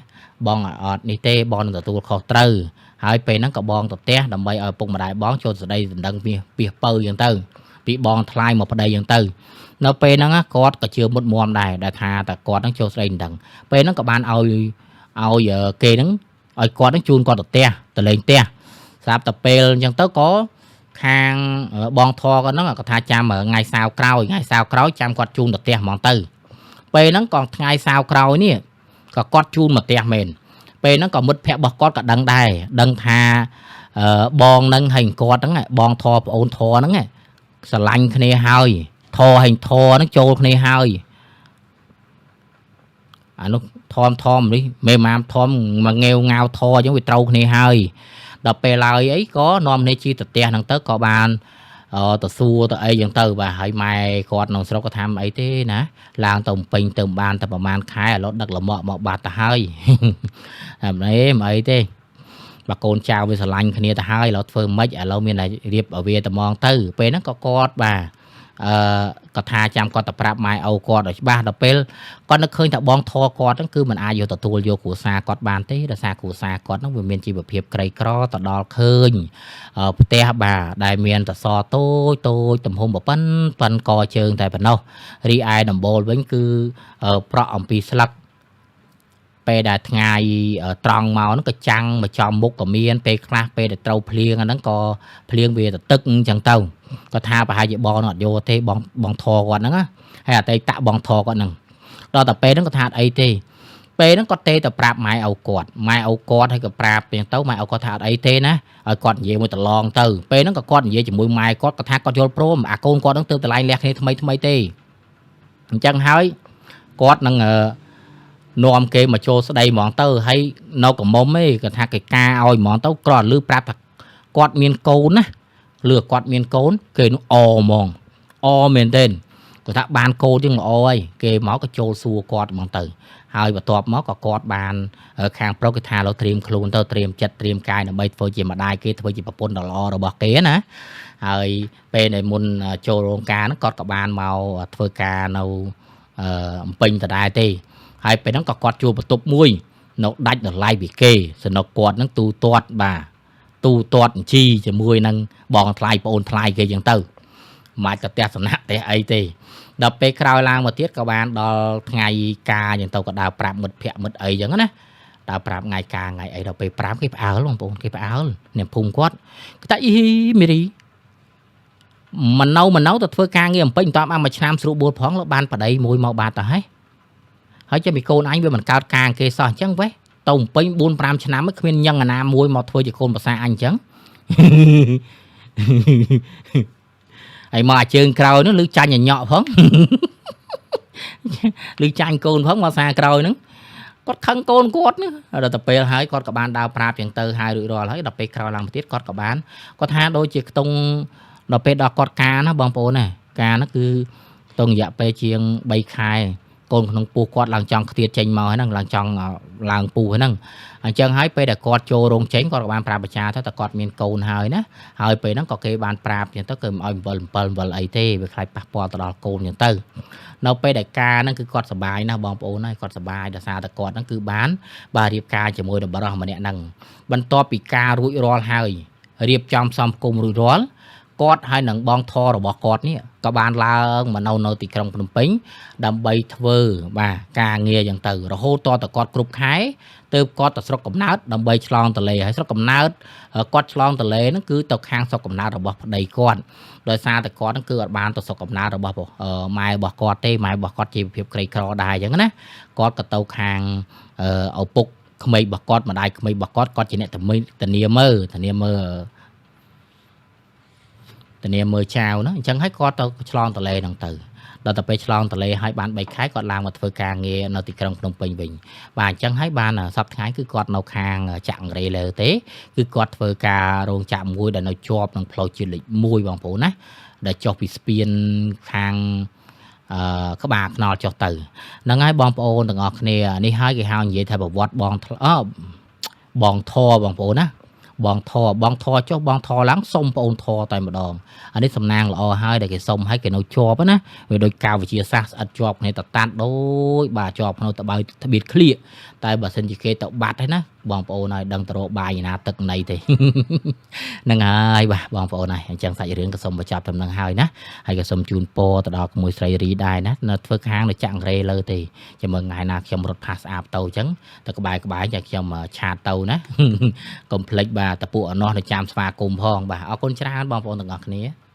បងអត់នេះទេបងនឹងទទួលខុសត្រូវហើយពេលហ្នឹងក៏បងទៅផ្ទះដើម្បីឲ្យពុកម្ដាយបងចូលស្ដីដណ្ដឹងពីពីពៅអញ្ចឹងទៅពីបងថ្លៃមកប្តីអញ្ចឹងទៅនៅពេលហ្នឹងគាត់ក៏ជឿមុតមមដែរដែលថាតែគាត់ហ្នឹងចូលស្ដីដណ្ដឹងពេលហ្នឹងក៏បានឲ្យគេហ្នឹងឲ្យគាត់ហ្នឹងជូនគាត់ទៅផ្ទះទៅលេងផ្ទះស្រាប់តែពេលអញ្ចឹងទៅក៏ខាងបងធរគាត់ហ្នឹងក៏ថាចាំថ្ងៃសៅរ៍ក្រោយថ្ងៃសៅរ៍ក្រោយចាំគាត់ជូនទៅផ្ទះហ្មងទៅពេលហ្នឹងក៏ថ្ងៃសៅរ៍ក្រោយនេះក៏គាត់ជូនមកផ្ទះមែនពេលហ្នឹងក៏មិត្តភ័ក្តិរបស់គាត់ក៏ដឹងដែរដឹងថាបងហ្នឹងហើយគាត់ហ្នឹងបងធរប្អូនធរហ្នឹងស្រឡាញ់គ្នាហើយធរហើយធរហ្នឹងចូលគ្នាហើយអានោះធំធំនេះមេម៉ាមធំមកងាវងាវធរអញ្ចឹងវាត្រូវគ្នាហើយដល់ពេលឡើយអីក៏នាំគ្នាជិះទៅផ្ទះហ្នឹងទៅក៏បានទៅសួរទៅអីចឹងទៅបាទហើយម៉ែគាត់ក្នុងស្រុកក៏ថាអីទេណាឡើងទៅពេញទៅបានតែប្រហែលខែឥឡូវដឹកលមកមកបាត់ទៅហើយតែមិនអីទេបើកូនចៅវាស្រឡាញ់គ្នាទៅហើយឥឡូវធ្វើម៉េចឥឡូវមានតែរៀបឲ្យវាត្មងទៅពេលហ្នឹងក៏គាត់បាទក៏ថាចាំគាត់ទៅប្រាប់ម៉ែឪគាត់ឲ្យច្បាស់ដល់ពេលគាត់នឹកឃើញថាបងធរគាត់ហ្នឹងគឺមិនអាចយកទទួលយកគ្រួសារគាត់បានទេដោយសារគ្រួសារគាត់ហ្នឹងវាមានជីវភាពក្រីក្រទៅដល់ឃើញផ្ទះបាទដែលមានតសតូចតូចទំហំប៉ុណ្ប៉ិនកជើងតែប៉ុណ្ណោះរីឯដំបូលវិញគឺប្រក់អំពីស្លឹកពេលដែលថ្ងៃត្រង់មកហ្នឹងក៏ចាំងមកចំមុខក៏មានពេលខ្លះពេលដែលត្រូវភ្លៀងអាហ្នឹងក៏ភ្លៀងវាទៅទឹកអញ្ចឹងទៅគាត់ថាប្រហែលជាបងអត់យកទេបងបងធរគាត់ហ្នឹងណាហើយអតីតបងធរគាត់ហ្នឹងដល់តែពេលហ្នឹងគាត់ថាអត់អីទេពេលហ្នឹងគាត់ទេទៅប្រាប់ម៉ែឪគាត់ម៉ែឪគាត់ហើយក៏ប្រាប់អញ្ចឹងទៅម៉ែឪគាត់ថាអត់អីទេណាឲ្យគាត់និយាយមួយត្រឡងទៅពេលហ្នឹងក៏គាត់និយាយជាមួយម៉ែគាត់គាត់ថាគាត់យល់ព្រមអាកូនគាត់ហ្នឹងទើបតម្លៃលះគ្នាថ្មីថ្មីទេអញ្ចឹងហើយគាត់នឹងនាំគេមកចូលស្ដីហ្មងទៅហើយនៅកមុំឯងគាត់ថាគេការឲ្យហ្មងទៅគ្រាន់លឺប្រាប់ថាគាត់មានកូនណាលឺគាត់មានកូនគេនោះអហ្មងអមែនទែនគាត់ថាបានកូនជាងល្អហើយគេមកក៏ចូលសួរគាត់ហ្មងទៅហើយបន្ទាប់មកក៏គាត់បានខាងប្រុសគេថាឡូវត្រៀមខ្លួនទៅត្រៀមចិត្តត្រៀមកាយដើម្បីធ្វើជាម្ដាយគេធ្វើជាប្រពន្ធដ៏ល្អរបស់គេណាហើយពេលដែលមុនចូលរោងការហ្នឹងគាត់ក៏បានមកធ្វើការនៅអំពេញដដែលទេហើយពេលហ្នឹងក៏គាត់ជួបបន្ទប់មួយនៅដាច់តម្លៃពីគេសំណុកគាត់ហ្នឹងទូទាត់បាទទូទាត់ជីជាមួយនឹងបងថ្លៃប្អូនថ្លៃគេចឹងទៅមិនអាចទៅផ្ទះសំណាក់ផ្ទះអីទេដល់ពេលក្រោយឡើងមកទៀតក៏បានដល់ថ្ងៃការចឹងទៅក៏ដើរប្រាប់មិត្តភ័ក្តិមិត្តអីចឹងណាដើរប្រាប់ថ្ងៃការថ្ងៃអីដល់ពេលប្រាប់គេផ្អើលបងប្អូនគេផ្អើលអ្នកភូមិគាត់គេថាអ៊ីមេរីមិននៅទៅធ្វើការងារអំពេញមិនតាមអាមួយឆ្នាំស្រួលបួលផងលើបានប្តីមួយមកបាទទៅហើយហើយចាំពីកូនអញវាមិនកើតការគេសោះអញ្ចឹងវេះទៅអំពេញ4 5ឆ្នាំគ្មានញឹងអាណាមួយមកធ្វើជាកូនប្រសាអញអញ្ចឹងហើយមកអាជើងក្រោយនោះឮចាញ់ញញក់ផងឮចាញ់កូនផងមកសារក្រោយហ្នឹងគាត់ខឹងកូនគាត់នេះដល់ទៅពេលហើយគាត់ក៏បានដើរប្រាប់យ៉ាងទៅហើយរួចរាល់ហើយដល់ពេលក្រោយឡើងមកទៀតគាត់ក៏បានគាត់ថាដូចជាខ្ទង់ដល់ពេលដល់គាត់ការណាបងប្អូនណាការហ្នឹងគឺខ្ទង់រយៈពេលជាង3ខែកូនក្នុងពោះគាត់ឡើងចង់ខ្ទាតចេញមកហ្នឹងឡើងចង់ឡើងពោះហ្នឹងអញ្ចឹងហើយពេលដែលគាត់ចូលរោងចេញគាត់ក៏បានប្រាប់អាចារ្យទៅតែគាត់មានកូនហើយណាហើយពេលហ្នឹងក៏គេបានប្រាប់អញ្ចឹងទៅគេមិនឲ្យ7 7អីទេវាខ្លាចប៉ះពាល់ទៅដល់កូនអញ្ចឹងទៅនៅពេលដែលការហ្នឹងគឺគាត់សប្បាយណាស់បងប្អូនហើយគាត់សប្បាយដោយសារតែគាត់ហ្នឹងគឺបានបាទរៀបការជាមួយនឹងបរិសម្នាក់ហ្នឹងបន្ទាប់ពីការរួចរាល់ហើយរៀបចំសំគុំរួចរាល់គាត់ហើយនឹងបងធររបស់គាត់នេះក៏បានឡើងមកនៅទីក្រុងភ្នំពេញដើម្បីធ្វើបាទការងារយ៉ាងទៅរហូតតតែគាត់គ្រប់ខែទើបគាត់ទៅស្រុកកំណើតដើម្បីឆ្លងទន្លេហើយស្រុកកំណើតគាត់ឆ្លងទន្លេហ្នឹងគឺទៅខាងស្រុកកំណើតរបស់ប្តីគាត់ដោយសារតែគាត់ហ្នឹងគឺអត់បានទៅស្រុកកំណើតរបស់ម៉ែរបស់គាត់ទេម៉ែរបស់គាត់ជីវភាពក្រីក្រដែរអញ្ចឹងណាគាត់ក៏ទៅខាងឪពុកក្មេករបស់គាត់ម្ដាយក្មេករបស់គាត់គាត់ជាអ្នកធានាមើលធានាមើលចៅណាអញ្ចឹងហើយគាត់ទៅឆ្លងទន្លេហ្នឹងទៅដល់ទៅពេលឆ្លងទន្លេហើយបាន3ខែគាត់ឡើងមកធ្វើការងារនៅទីក្រុងភ្នំពេញវិញបាទអញ្ចឹងហើយបានសប្តាហ៍ថ្ងៃគឺគាត់នៅខាងចាក់អង្រេលើទេគឺគាត់ធ្វើការរោងចក្រមួយដែលនៅជាប់នឹងផ្លូវជាតិលេខ1បងប្អូនណា ដែលចុះពីស្ពានខាងអឺក្បាលខ្នល់ចុះទៅហ្នឹងហើយបងប្អូនទាំងអស់គ្នានេះហើយគេហៅនិយាយថាប្រវត្តិបងអឺបងធរបងប្អូនណាបងធរបងធរចុះបងធរឡើងសុំបងអូនធរតែម្ដងអានេះសំណាងល្អហើយដែលគេសុំឲ្យគេនៅជាប់ណាវាដូចកាវវិជាសាស្ត្រស្អិតជាប់គ្នាតតាត់ដូចបាទជាប់ក្នុងតបៅត្បៀតក្លៀកតែបើសិនជាគេទៅបាត់ហើយណាបងប្អូនហើយដឹងទៅរកបាយណាទឹកណីទេហ្នឹងហើយបាទបងប្អូនហើយអញ្ចឹងសាច់រឿងក៏សូមបញ្ចប់ត្រឹមនឹងហើយណាហើយក៏សូមជូនពរទៅដល់ក្មួយស្រីរីដែរណានៅធ្វើខាងនៅចាក់អង្រេលើទេចាំមើលថ្ងៃណាខ្ញុំរត់ផាសអាបទៅអញ្ចឹងទៅក្បែរក្បែរចាខ្ញុំឆាតទៅណាកុំភ្លេចបាទតពួកអណោះនៅចាំស្វាគមន៍ផងបាទអរគុណច្រើនបងប្អូនទាំងអស់គ្នា។